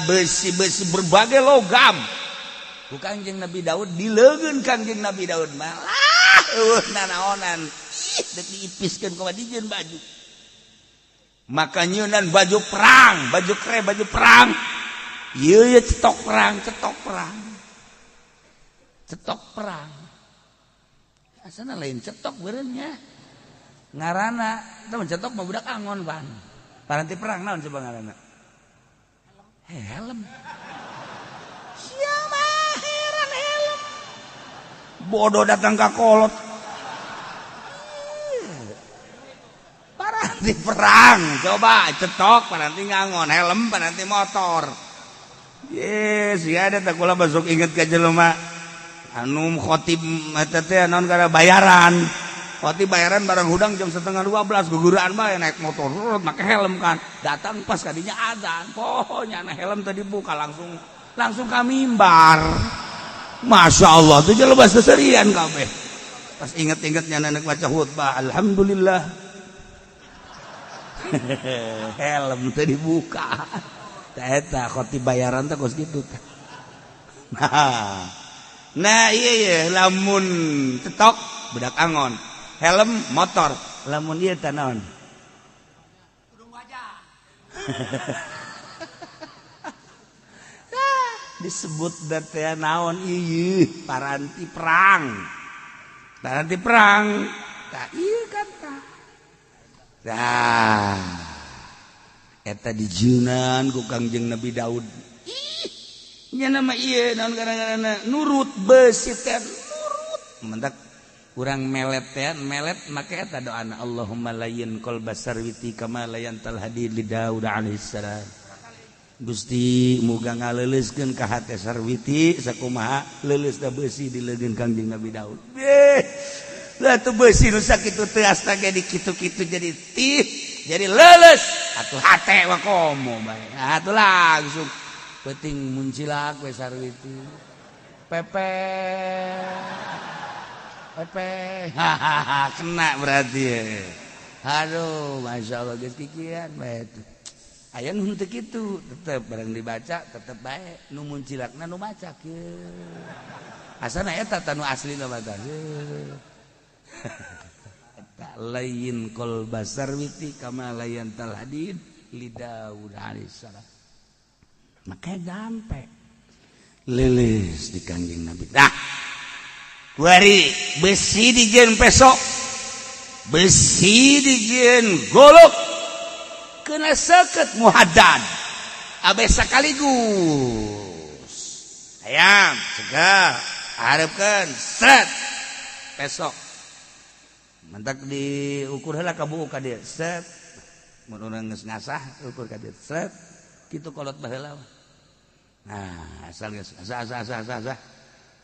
besi-besi berbagai logam. Ku Kangjeng Nabi Daud dileungeun Kangjeng Nabi Daud malah eueuh nanaonan. Ih, deuk diipiskeun kumaha dijieun baju. Maka nyeunan baju perang, baju kre, baju perang. Ieu ye cetok perang, cetok perang. Cetok perang. Asana lain cetok beureun nya. Ngaranna teh cetok mah budak angon pan. Paranti perang naon coba ngaranna? Helm. Siapa heran helm. Bodoh datang ka kolot. Paranti perang, coba cetok paranti ngangon, helm paranti motor. Yes, ya ada tak kula besok inget ka jelema anu khotib eta teh naon gara bayaran. Khotib bayaran barang hudang jam 11:30 guguraan bae naik motor make helm kan. Datang pas kadinya azan. Pokoknya na helm tadi buka langsung langsung ka mimbar. Masya Allah tuh jelema seserian kabeh. Pas inget-ingetnya nenek baca khutbah, alhamdulillah. Helm tadi buka. Eta khotib bayaran teh kos kitu. Nah, iya iya lamun cetok budak angon, helm motor, lamun ieu teh naon? Tudung wajah. Disebut teh naon ieu paranti perang. Paranti perang. Tah ieu kan tah. Tah. Eta dijieunan ku Kangjeng Nabi Daud. Ih, nya nama ieu naon gara-garana nurut besi teh nurut. Mentak urang melet teh melet make eta doana Allahumma layyin qalba sarwiti kama layyantal hadid li Daud alaihissalam. Gusti muga ngaleuleuskeun ka hate sarwiti sakumaha leuleus da besi dileungeun Kangjeng Nabi Daud. Beh, lah tuh besi nu sakitu teh astaga dikitu-kitu jadi tih jadi leuleus atuh hate mah komo bae. Atuh langsung penting muncilak we sarwiti. Pepe Pepe hahaha kena berarti ya. Aduh, masya Allah geus kikian bae tuh. Aya nu henteu kitu, tetep barang dibaca tetep bae nu muncilakna nu maca kieu. Asana eta tah nu aslina mah tah. Layin qalba sarwiti kama layyantal hadid li Daud alaihissalam. Maka sampai leuleus di Kangjeng Nabi. Nah, kuari besi dijieun pesok, besi dijieun golok, kena seket muhaddad, abe sekaligus. Ayam segar, harapkan set pesok. Mentak diukur heula ka buuk ka dieu set mun urang geus ngasah ukur ka dieu set kitu kolot baheula. Nah asal geus asah asah asah asah asah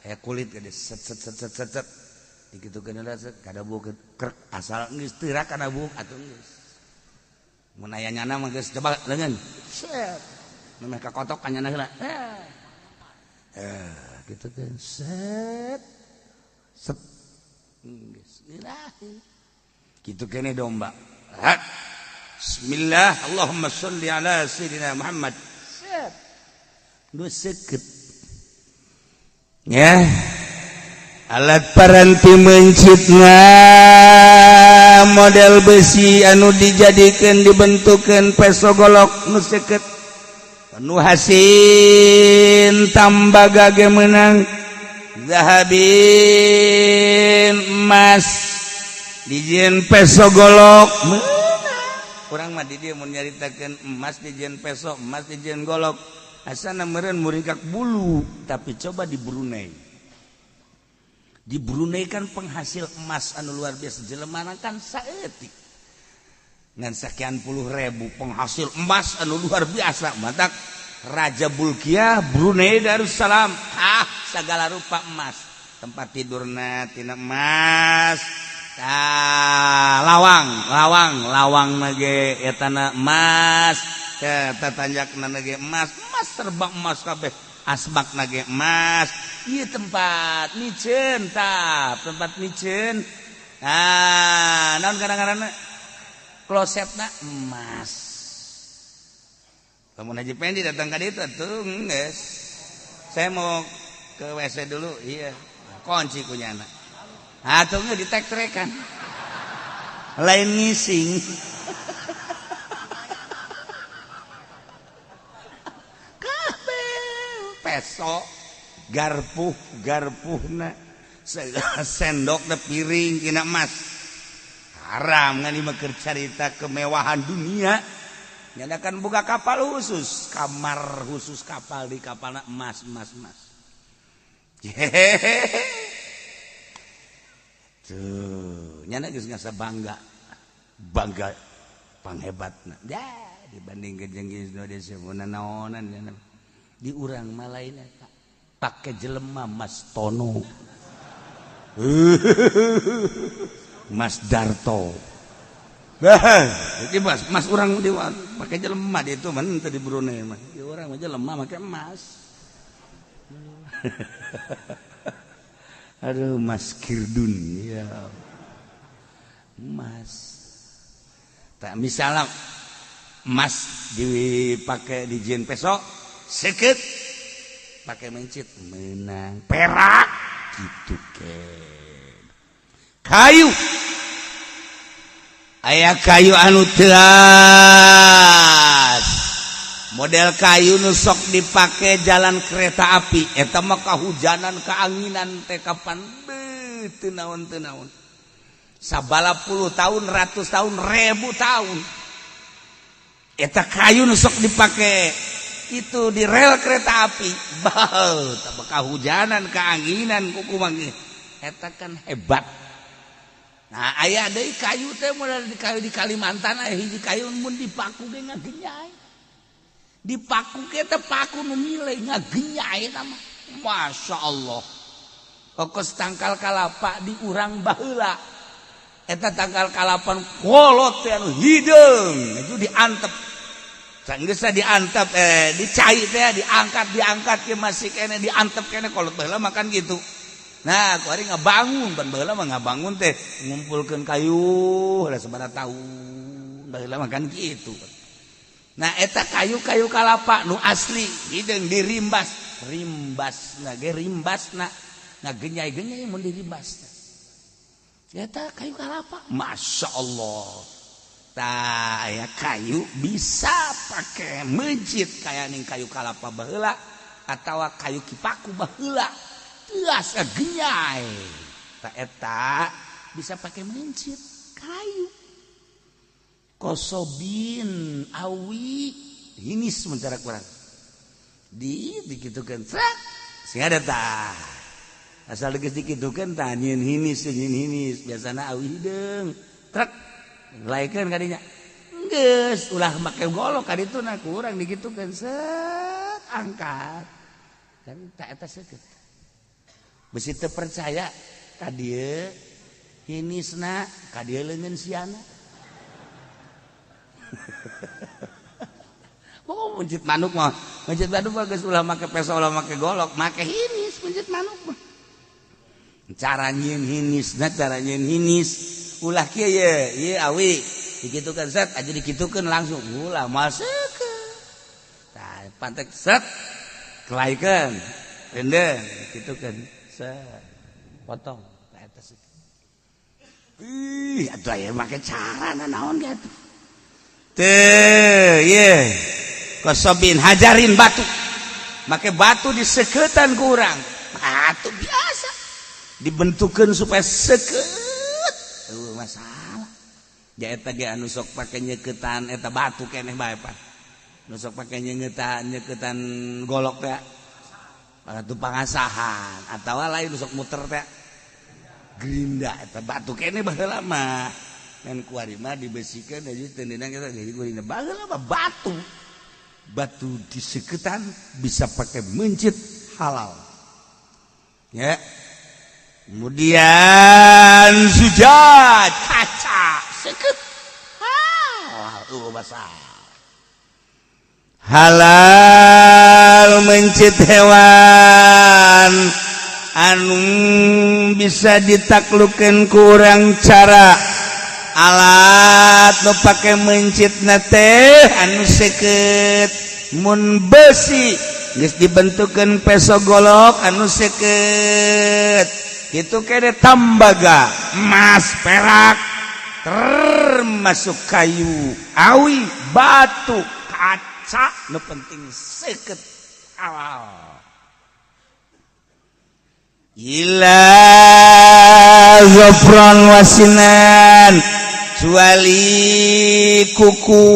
aya kulit ka dieu set set set set set set dikitukeun heula set kada buuk krek asal geus teurak kana buuk atuh geus mun aya nyana mah geus coba leungeun set memeh kakotok ka nyana heula kitu teh set set gitu kene domba. Bismillah Allahumma sholli ala sayyidina Muhammad. Set. Nu seukeut. Ya. Alat paranti mencitna model besi anu dijadikeun dibentukeun peso golok nu seukeut. Nu hasin tambaga ge meunang zahabin emas dijieun peso golok meunang. Urang mah di dieu mun nyaritakeun emas dijieun peso, emas dijieun golok, asana meureun muringkak bulu, tapi coba di Brunei. Di Brunei kan penghasil emas anu luar biasa, jelemana kan saeutik. Ngan sekian puluh ribu penghasil emas anu luar biasa, matak Raja Bulkiah Brunei Darussalam, ah segala rupa emas, tempat tidurna tina emas, ah, lawang lawang lawang nage etana emas, tatanjakna nage emas, emas serba emas kabeh. Asbak nage emas. Ieu tempat miceun tah, tempat miceun. Ah, naon kadang-kadang klosetna emas. Lamun Haji Pendi datang ka ditu atuh geus. Saya mau ke WC dulu, iya. Kunci kunyana. Atuh ge ditek-trekan. Lain ngising. Kabeh peso, garpuh, garpuhna, sendokna piring kina emas. Haram ngan ieu keur carita kemewahan dunia. Nyadakan buka kapal khusus, kamar khusus kapal di kapalna emas, emas, emas. Hehehe. Tuh, nyana geus ngasa bangga. Bangga panghebatna. Ya, dibandingkeun jeung Indonesia mun naonan nyana. Di urang mah lain eta. Pake jelema Mas Tono. Mas Darto. Bah, iki Mas, mas urang di pake jelema di itu mah teu di Brunei mah. Di urang mah jelema make emas. Aduh, Mas Kirdun ya. Emas. Tak misalnya emas dipakai di jin peso seket pakai mencit menang perak gitu ke. Kayu aya kayu anu teas model kayu nu sok dipake jalan kereta api eta mah kahujanan kaanginan teh kapan beuh teu naon teu naon sabala puluh tahun ratus tahun ribu tahun eta kayu nu sok dipake itu di rel kereta api beuh tah kahujanan kaanginan kuku mah eta kan hebat. Nah, aya deui kayu teh model di kayu di Kalimantan aya hiji kayu mun dipaku ge ngagenyai. Dipaku ge teh paku nu mile ngagenyai eta mah. Masya Allah. Kokos tangkal kalapa di urang baheula. Eta tangkal kalapa kolot teh anu hideung, itu diantep. Sanggeus diantep dicai teh diangkat diangkat ke masih kene diantep kene kolot baheula makan gitu. Nah, kuari ngabangun, ban baheula mah ngabangun teh ngumpulkeun kayu lah sabaraha taun baheula mah kan kitu. Nah, eta kayu-kayu kalapa nu asli hideung dirimbas, rimbasna ge rimbasna ngagenyai-genyai mun dirimbasna. Eta kayu kalapa, Masya Allah. Tah aya kayu bisa pake mencit kaya ning kayu kalapa baheula atawa kayu kipaku baheula. Teas genyai tak eta bisa pakai mencit kayu kosobin awi hinis mencara kurang di dikitukan trak sing ada tah asal geus dikitukeun tah nyieun hinis biasana awi hideung trek laikeun kadinya geus ulah make golok kaditu na kurang dikitukeun set angkat kan tak eta seukeut. Besi teu percaya ka dieu hinisna ka dieu leungeun siana. Oh, mencit manuk mah, mencit manuk mah geus ulah make peso ulah make golok, make hinis mencit manuk mah. Cara nyieun hinisna, cara nyieun hinis ulah kieu ye, ieu awi dikitukeun set aja dikitukeun langsung ulah maseukeun. Tah pantek set kelaikeun, rendeung dikitukeun. Potong eta. Ih, atuh aya make cara naon ge atuh. Teu, ye. Kosobin hajarin batu. Make batu diseketan ku urang. Batu biasa. Dibentukeun supaya seukeut. Eueuh masalah. Ja eta ge anu sok pake nyeketan eta batu keneh bae pan. Nu sok pake nyeketan golok teh. Batu pangasahan atawa lain sok muter teh gerinda eta batu kene baheula mah ngan kuari mah dibesikeun aja teu ndeunang eta jadi gerinda baheula mah batu batu diseketan bisa pakai mencit halal ya. Kemudian sujad kaca seket halal basah. Halal mencit hewan anu bisa ditaklukan kurang cara alat nu pake mencitna teh anu seket. Mun besi geus dibentukeun peso golok anu seket kitu kene, tembaga, emas, perak, termasuk kayu awi, batu, kaca, nu penting seket, halal. Illa zofron wasinan, kecuali kuku.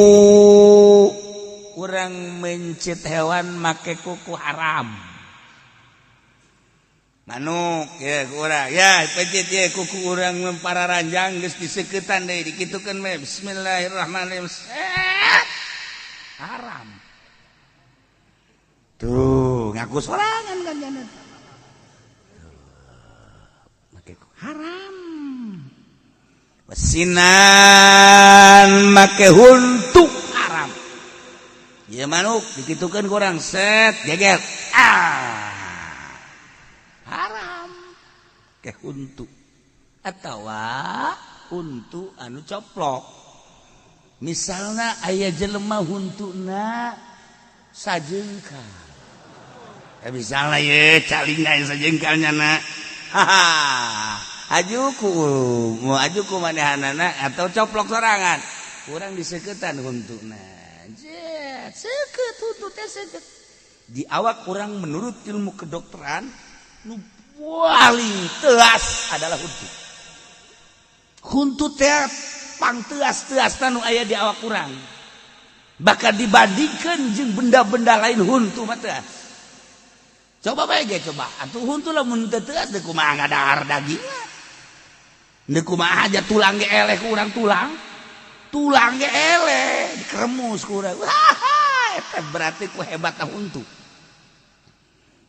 Urang mencit hewan make kuku haram. Manuk ya kurang ya pencit ya kuku urang para ranjang geus diseketan deui, dikitukeun we, bismillahirrahmanirrahim. Eh, haram tuh, ngaku sorangan kan jangan make haram. Wasinan, make huntu haram ya. Manuk dikitukeun kurang set geger, ah, haram ke huntu atawa huntu anu coplok. Misalnya aya jelema huntuna sajengkal ya, misalnya ye calinga sajengkalnya na, haha, ajuku mau ajuku manehanana atau coplok sorangan, kurang diseketan huntuna. Jet seket huntu teh seket di awak kurang. Menurut ilmu kedokteran, nu paling teas adalah huntu. Huntu teh pang teas-teas nu aya di awak kurang, bahkan dibandingkan jeung benda-benda lain, huntu mah teas. Coba bae ge, coba atuh huntu lamun teu teas deui kumaha ngadahar dagingna, deui kumaha aja tulang ge eleh ku urang, tulang tulang ge eleh dikeremus ku urang. Wah, eta berarti ku hebatna huntu.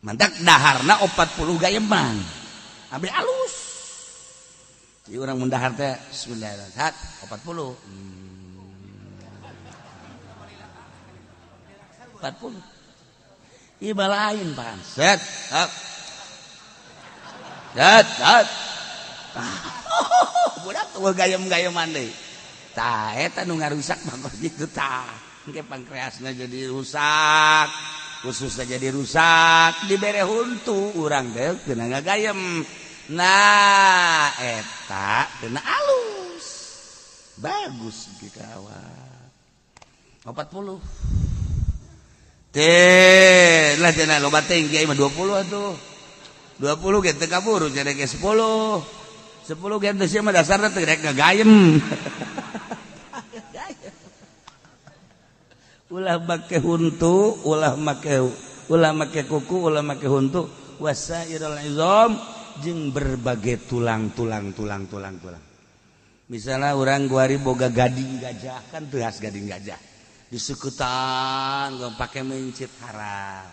Mantak daharna 40 gayeman ambil alus. Jadi orang mendahar teh bismillahirrahmanirrahim 40. 40. Ieu lain pan. Set. Up. Set, set. Budak tuh gayem-gayeman deui. Tah eta nu ngarusak mah gitu tah. Engke pankreasna jadi rusak, khususnya jadi rusak, dibere huntu urang teh kena ngagayem. Nah, eta kena alus. Bagus kita awak. 40. Teh lah cenah loba teh kiai mah 20 atuh. 20 ge teu kaburu cenah ge 10. 10 ge teu sia mah dasarna teu rek ngagayem. Ulah make huntu, ulah make kuku, ulah make huntu, wasairul izam jeung berbagai tulang-tulang tulang tulang tulang. Misalnya orang guari boga gading gajah kan teas gading gajah. Disekutan pakai mencit haram.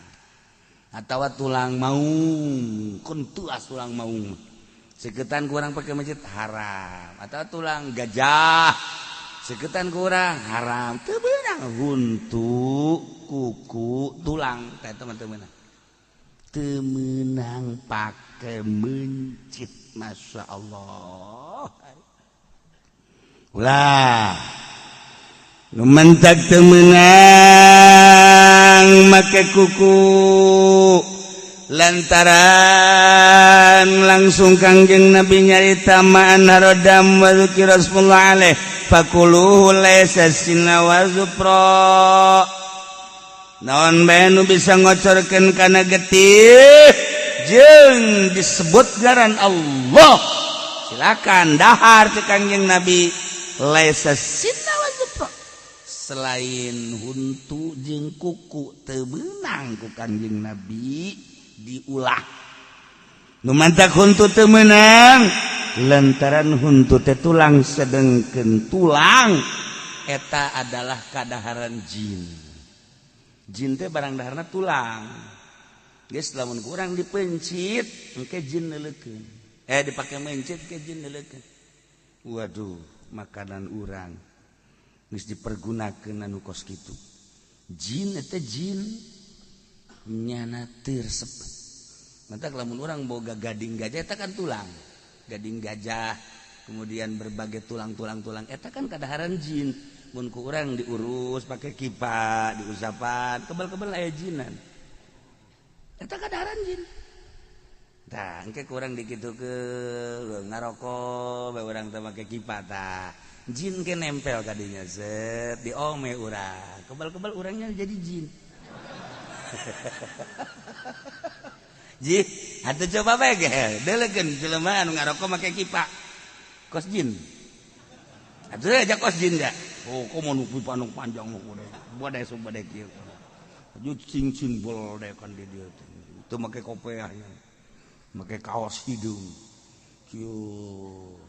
Atau tulang maung, kun tuas tulang maung. Seketan kurang pakai mencit haram. Atau tulang gajah seketan kurang haram. Teu beunang huntu, kuku, tulang teh teman-teman. Teu meunang pake mencit, Masya Allah. Ulah nu mentak teu meunang make kuku lantaran langsung Kangjeng Nabi nyarita ma'an harodam wa dzikra Rasulullah alaih fakuluhu laysa sinna wa zufra. Naon bae nu bisa ngocorkeun kana getih jeung disebut ngaran Allah, silakan dahar ke Kangjeng Nabi. Laisa sinna wa zufra, selain huntu jeung kuku teu meunang ku Kangjeng Nabi diulah. Nu mantak huntu teu meunang lantaran huntu teh tulang, sedengkeun tulang eta adalah kadaharan jin. Jin teh barang daharna tulang. Geus lamun kurang dipencit engke jin neuleukeun, dipake mencit ke jin neuleukeun. Waduh, makanan urang geus dipergunakeun anu kos kitu. Jin eta jin nyana teu resep. Matak lamun urang boga gading gajah, eta kan tulang gading gajah, kemudian berbagai tulang-tulang, tulang eta kan kadaharan jin. Mun ku urang diurus pakai kipa, diusapan, kebal-kebal aya jinan, eta kadaharan jin. Tah, engke kurang dikitu ke ngarokok bae urang teh make kipa, tah jin ke nempel kadinya, set diome urang, kebal-kebal urangnya jadi jin. Ji, atuh coba bae ge, deulekeun jelema anu ngarokok make kipa. Kos jin. Atuh aja kos jin da. Oh, komo nu pipa nu panjang nu kudu. Badai subadai kieu. Ju cing-cing bol kan di dieu teh. Teu make kopeahnya. Make kaos hidung. Kieu.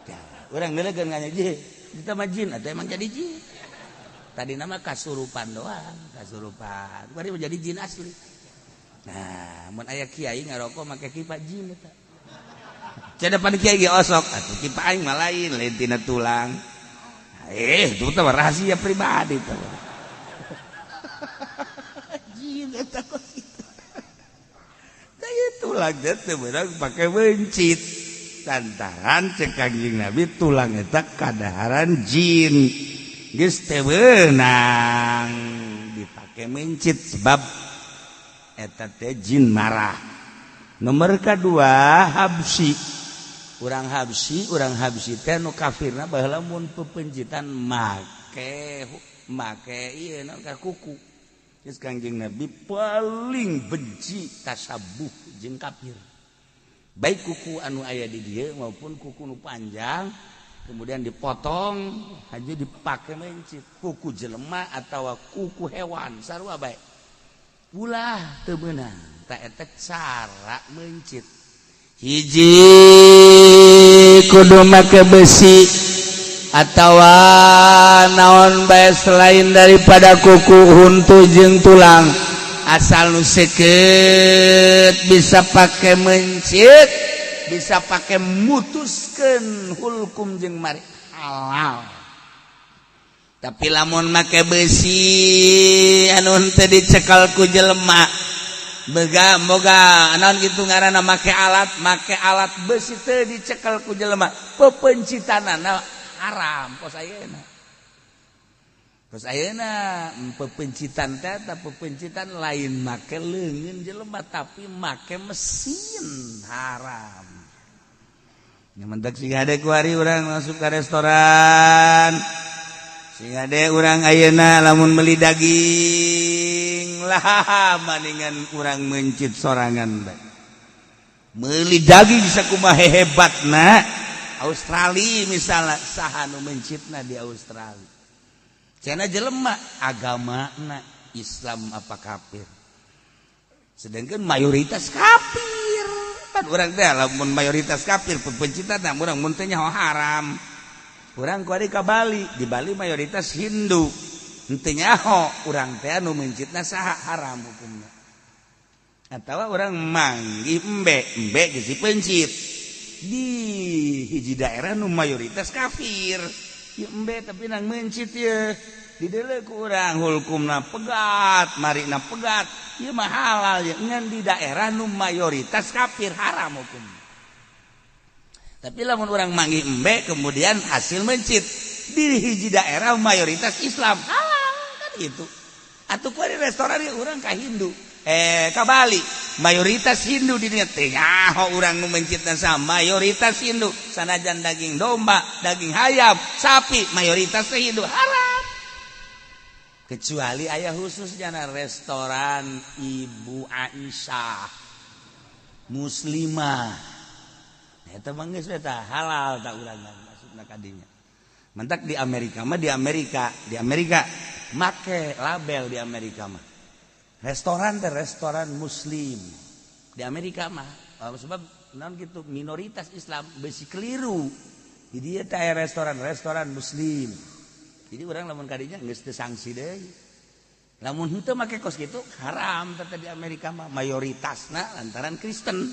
Ya, urang deulekeun nganya ji. Kita mah jin atuh emang jadi jin. Tadi nama kasurupan doang, kasurupan. Bari menjadi jin asli. Nah, mun aya kiai ngarokok make kipa, jin eta. Depan kiai ge osok atuh kipa aing mah lain, lain tina tulang. Eh, itu teh rahasia pribadi teh. Jin eta kos kitu. Tah, tulang teh teu meunang pake mencit. Lantaran cek Kangjeng Nabi tulang eta kadaharan jin. Geus teu meunang dipake mencit sebab eta teh jin marah. Nomor kedua, Habsi. Urang Habsi, urang Habsi teh nu kafirna baheula mun pepencitan make make ieu naon ka kuku. Geus Kangjeng Nabi paling benci tasabuh jeung kafir. Baik kuku anu aya di dieu maupun kuku nu panjang kemudian dipotong aja dipake mencit, kuku jelema atau kuku hewan sarua bae. Ulah teu meunang. Tah, eta cara mencit. Hiji, kudu make besi atau naon bae selain daripada kuku huntu jeung tulang, asal nu seukeut bisa pake mencit, bisa pake mutuskeun hulkum jeung mari, halal. Tapi lamun make besi anu teu dicekal ku jelema, bega boga naon gitu ngaranna, make alat besi teu dicekal ku jelema, pepencitanana haram. Kos ayeuna, kos ayeuna pepencitan teh eta pepencitan lain make leungeun jelema, tapi make mesin, haram. Nyamantak sing hade kuari urang masuk ke restoran. Sing hade urang ayeuna lamun meuli daging lah, maningan urang mencit sorangan bae. Meuli daging sakumaha hebatna Australia misalnya, saha nu mencitna di Australia? Cenah jelema, agamana Islam apa kafir? Sedangkan mayoritas kafir kan. Urang teh lamun mayoritas kafir pepencitan urang mun teh nyaho haram. Urang kuari ka Bali, di Bali mayoritas Hindu, henteu nyaho urang teh anu mencitna saha, haram hukumna. Atawa urang manggih embe, embe geus dipencit di hiji daerah nu mayoritas kafir ya, embe tapi nang mencit ya, dideuleu ku urang hukumna pegat, marina pegat, ieu mah halal ya. Ngan di daerah nu mayoritas kafir haram hukum. Tapi lamun urang manggih embe kemudian hasil mencit di hiji daerah mayoritas Islam, halal kan gitu. Atau ku di restoran ya, urang ka Hindu, eh, ka Bali mayoritas Hindu, di dinya teh nyaho urang nu mencitna sama mayoritas Hindu, sanajan daging domba, daging hayam, sapi mayoritas Hindu, haram. Kecuali aya khususnya restoran Ibu Aisyah muslimah, eta mah geus eta halal. Tak urang maksudna kadinya. Mentak di Amerika mah, di Amerika make label, di Amerika mah restoran teh restoran muslim di Amerika mah. Oh, sebab non gitu minoritas Islam besi keliru. Jadi dia teh restoran restoran muslim. Jadi urang lamun kadinya geus teu sanksi deui. Lamun henteu make kos kitu haram teh. Di Amerika mah mayoritasna lantaran Kristen.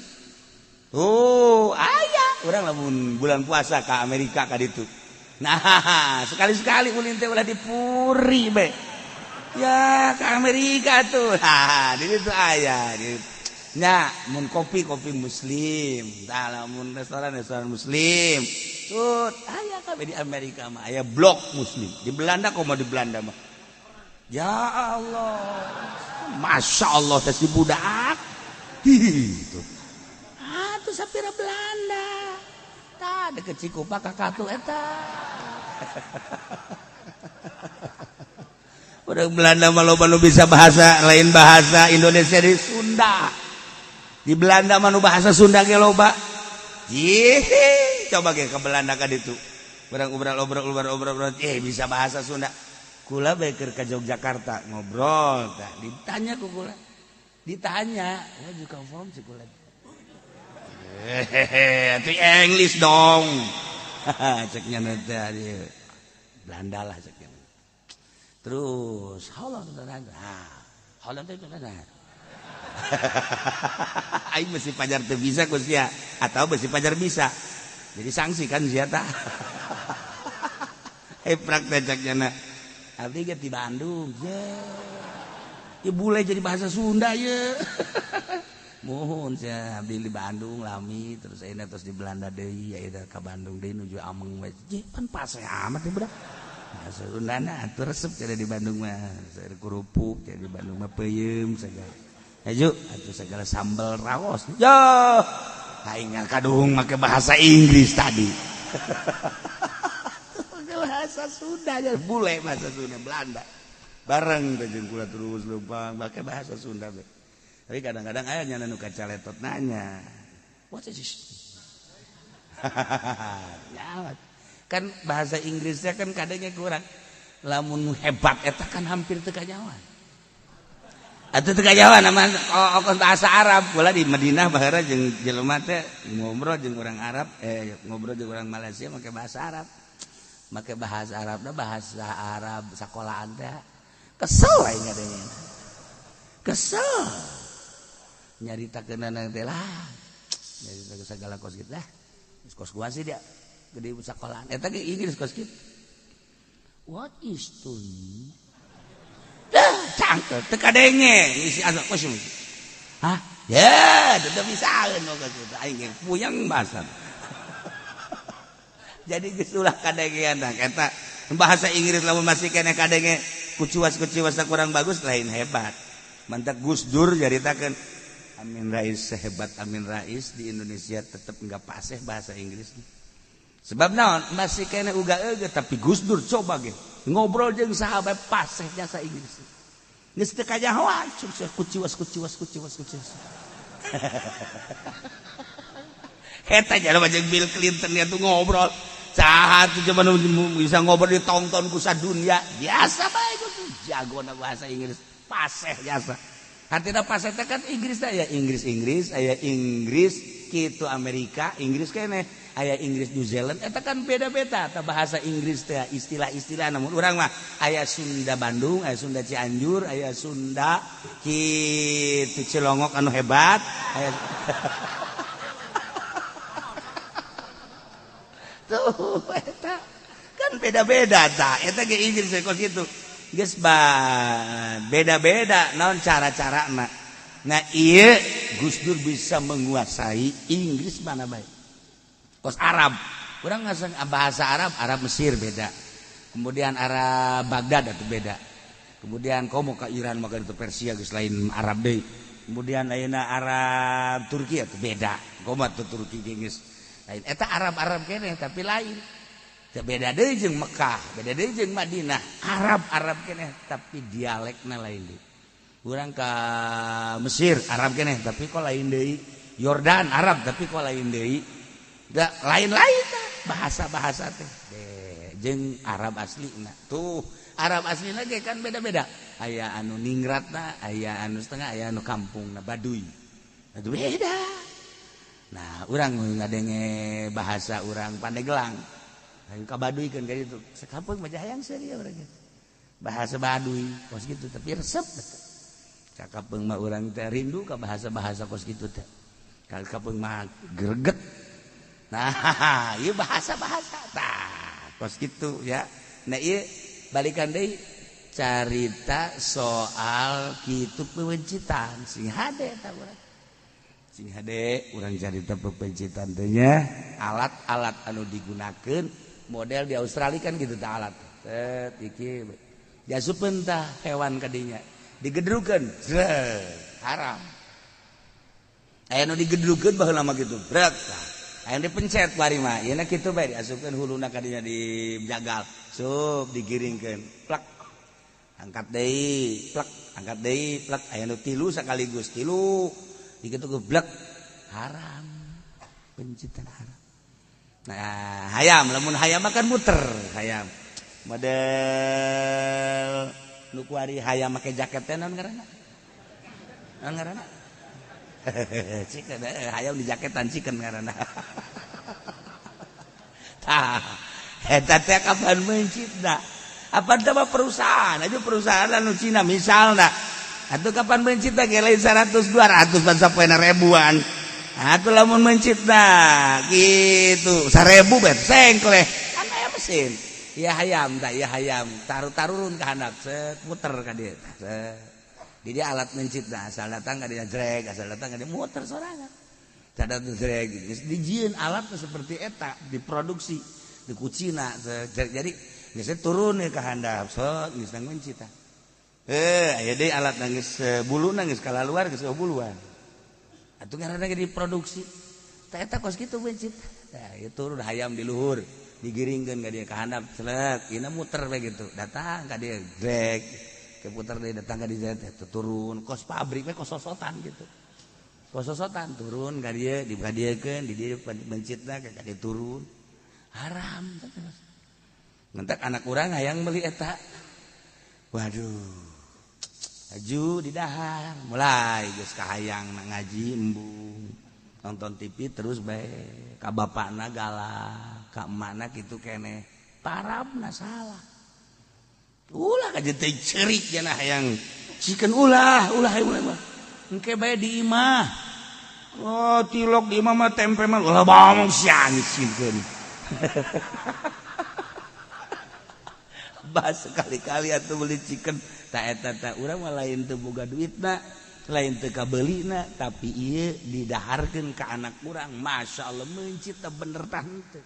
Oh, aya urang lamun bulan puasa ke Amerika ka ditu. Nah, sekali-sekali ulin teh ulah dipuri be. Ya ke Amerika tuh. Nah, di situ aya. Nya mun kopi kopi muslim, tah lamun restoran restoran muslim. Tuh aya kabeh di Amerika mah aya blok muslim. Di Belanda komo di Belanda mah. Ya Allah. Masya Allah teh si budak. Gitu. Ah tuh sapira Belanda. Tah deket Cikupa ka katu eta. Orang Belanda mah loba nu bisa bahasa lain bahasa Indonesia di Sunda. Di Belanda mah nu bahasa Sunda ge loba. Yih, coba ge ke Belanda ka ditu. Urang obrol-obrol bisa bahasa Sunda. Kula bae keur ka Yogyakarta ngobrol tah ditanya ku kula. Ditanya, "Where you come from?" si kula. Hehehe, atuh English dong. Ceknya teh Belanda lah ceknya. Terus, how long how long aing mesti pajar teu bisa ku sia atau mesti pajar bisa. Jadi sanksi kan sia tah. Praktek ceknya abdi ge di Bandung. Ye. Ya bule jadi bahasa Sunda ye. Mohon sia abdi di Bandung lami terus ayeuna terus di Belanda deui ayeuna ka Bandung deui nuju ameng we. Je pan paseh amat ya budak. Bahasa Sundana atuh resep jadi di Bandung mah kerupuk jadi di Bandung mah peuyeum segala. Hayu atuh segala sambal raos. Yo, aing kadung make bahasa Inggris tadi. Make bahasa Sunda ya bule bahasa Sunda Belanda. Bareng teh jeung kula terus leumpang make bahasa Sunda. Tapi kadang-kadang aya nya nu kacaletot nanya. What is this? Ya, kan bahasa Inggrisnya kan kadangnya kurang. Lamun hebat eta kan hampir teu kanyawan. Atuh teu kanyawan nama oh, bahasa Arab. Kula di Madinah baheula jeung jelema teh ngobrol jeung urang Arab, ngobrol jeung urang Malaysia make bahasa Arab. Make bahasa Arab da bahasa Arab sakolahan teh. Kesel aing ngadengena. Kesel. Nyaritakeunana teh lah. Nyaritakeun segala kos kitu lah. Kos gua sih dia. Gede sekolahan eta ge Inggris kos kitu. What is to? Dah cangkel teu kadenge isi asa kos. Hah? Ya, teu bisaeun kos kitu aing ge puyeng bahasa. Jadi geus ulah kadengean tah eta bahasa Inggris lamun masih keneh kadenge kuciwas-kuciwas kurang bagus lain hebat. Mantak Gus Dur nyaritakeun Amin Rais sehebat Amin Rais di Indonesia tetep enggak paseh bahasa Inggris. Sebab naon masih kena uga euge tapi Gus Dur coba ge ngobrol jeung sahabat paseh jasa Inggris. Geus teu kajahoan kuciwas kuciwas kuciwas kuciwas. Eta jalma jeung Bill Clinton nya tuh ngobrol. Saha tuh coba bisa ngobrol ditonton ku sadunya. Biasa bae Gus Dur jagona bahasa Inggris paseh jasa. Artinya paseh teh kan Inggris teh aya Inggris Inggris, aya Inggris kitu Amerika, Inggris keneh. Aya Inggris New Zealand eta kan beda-beda ta bahasa Inggris teh istilah-istilah namun urang mah aya Sunda Bandung, aya Sunda Cianjur, aya Sunda kitu Cilongok anu hebat, aya tuh eta kan beda-beda ta eta ge Inggris kos kitu geus beda-beda naon cara-carana. Nah ieu Gus Dur bisa menguasai Inggris mana bae. Kos Arab, kurang ngasang bahasa Arab, Arab Mesir beda. Kemudian Arab Baghdad itu beda. Kemudian komo ke Iran maka itu Persia geus lain Arab deui. Kemudian ayeuna Arab Turki itu beda. Komo atuh Turki geus lain. Eta Arab-Arab keneh tapi lain. Teu beda deui jeung Mekah, beda deui jeung Madinah. Arab-Arab keneh tapi dialekna lain deui. Urang ka Mesir Arab keneh tapi kok lain deui. Yordan Arab tapi kok lain deui. Lain-lain bahasa-bahasa teh jeung Arab asli nah tuh Arab asli lagi kan beda-beda aya anu ningratna aya anu setengah aya anu kampungna Baduy itu beda. Nah urang ngadenge bahasa urang Pandeglang ka Baduy kan kayak gitu sekampung mah hayang seuri urang gitu bahasa Baduy kos gitu tapi resep sakapeung mah urang teh rindu ka bahasa-bahasa kos gitu teh kapeung mah greget. Nah, ieu bahasa-bahasa tah kos gitu ya. Nah, ieu balikan deui Carita soal kitu pepencitan sing hade ta urang. Sing hade urang carita pepencitan teh nya alat-alat anu digunakeun model di Australia kan gitu tah alat. Set iki diasupeun tah hewan kadinya digedrukeun haram. Aya nu digedrukeun baheula mah kitu brek tah. Aya dipencet bari mah ieu na kitu bae diasupkeun huluna kadinya dijagal sup digiringkeun plak angkat deui plak angkat deui plak aya nu tilu sekaligus tilu dikitu geblek haram pencitan haram. Nah hayam lamun hayam mah kan muter hayam model nu kuari hayam make jaket teh naon ngaranna naon ngaranna chicken hayam di jaketan chicken ngaranna tah eta teh kapan mencitna apa teh perusahaan aja perusahaan anu Cina misalna atuh kapan mencitna ge lain 100 200 pan sapoena ribuan atuh lamun mencitna kitu 1000 bet sengkleh kan aya mesin ya hayam tah ya hayam taruh-tarurun ka handap set muter ka dieu set di dia alat mencitna asal datang ka dia jrek asal datang ka dia muter sorangan cada jrek geus dijieun alat seperti eta diproduksi di Cina jadi geus turun ka handap set geus nang mencitna aya deui alat nangis buluna geus kalaluar geus buluan atuh ngaranna ge diproduksi tah eta kos kitu mencit tah ieu turun hayam di luhur digiringkeun ka dia ka handap selek ieu muter we gitu datang ka dia grek ke puter deui datang ka dia turun kos pabrik we kos sosotan gitu kos sosotan turun ka dia dibadiekeun di dieu mencitna ka dia turun haram terus ngentak anak urang hayang meuli eta waduh aju di dahar mulai geus kahayang ngaji embung nonton TV terus bae ka bapakna galak ka emakna kitu keneh tarabna salah ulah ka teh ceurik cenah hayang chicken ulah ulah ulah engke bae di imah oh tilok di imah mah tempe mah ulah bangong sia chicken bahas sekali-kali atuh beli chicken ta eta ta urang mah lain teu boga duitna lain teu kabelina tapi ieu didaharkeun ka anak urang Masya Allah mencit bener tah henteu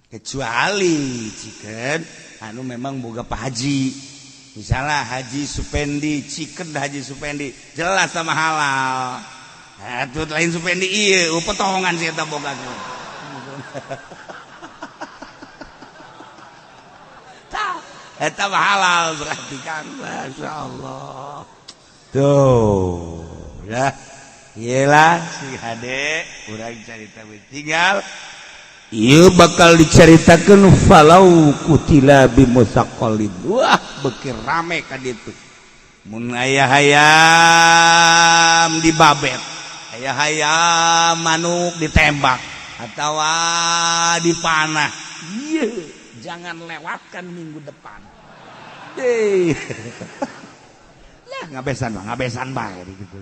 kecuali chicken anu memang boga Pak Haji misalnya Haji Supendi chicken Haji Supendi jelas sama halal atuh lain Supendi ieu potongan si eta boga tah eta mah halal berarti kan Masya Allah tuh ya iyalah si hade urang carita tinggal ieu bakal dicaritakeun falau kutila bimusaqalin wah beuki rame ka ditu mun aya hayam dibabet aya hayam manuk ditembak atawa dipanah ieu jangan lewatkan minggu depan deh lah ngabesan bae gitu.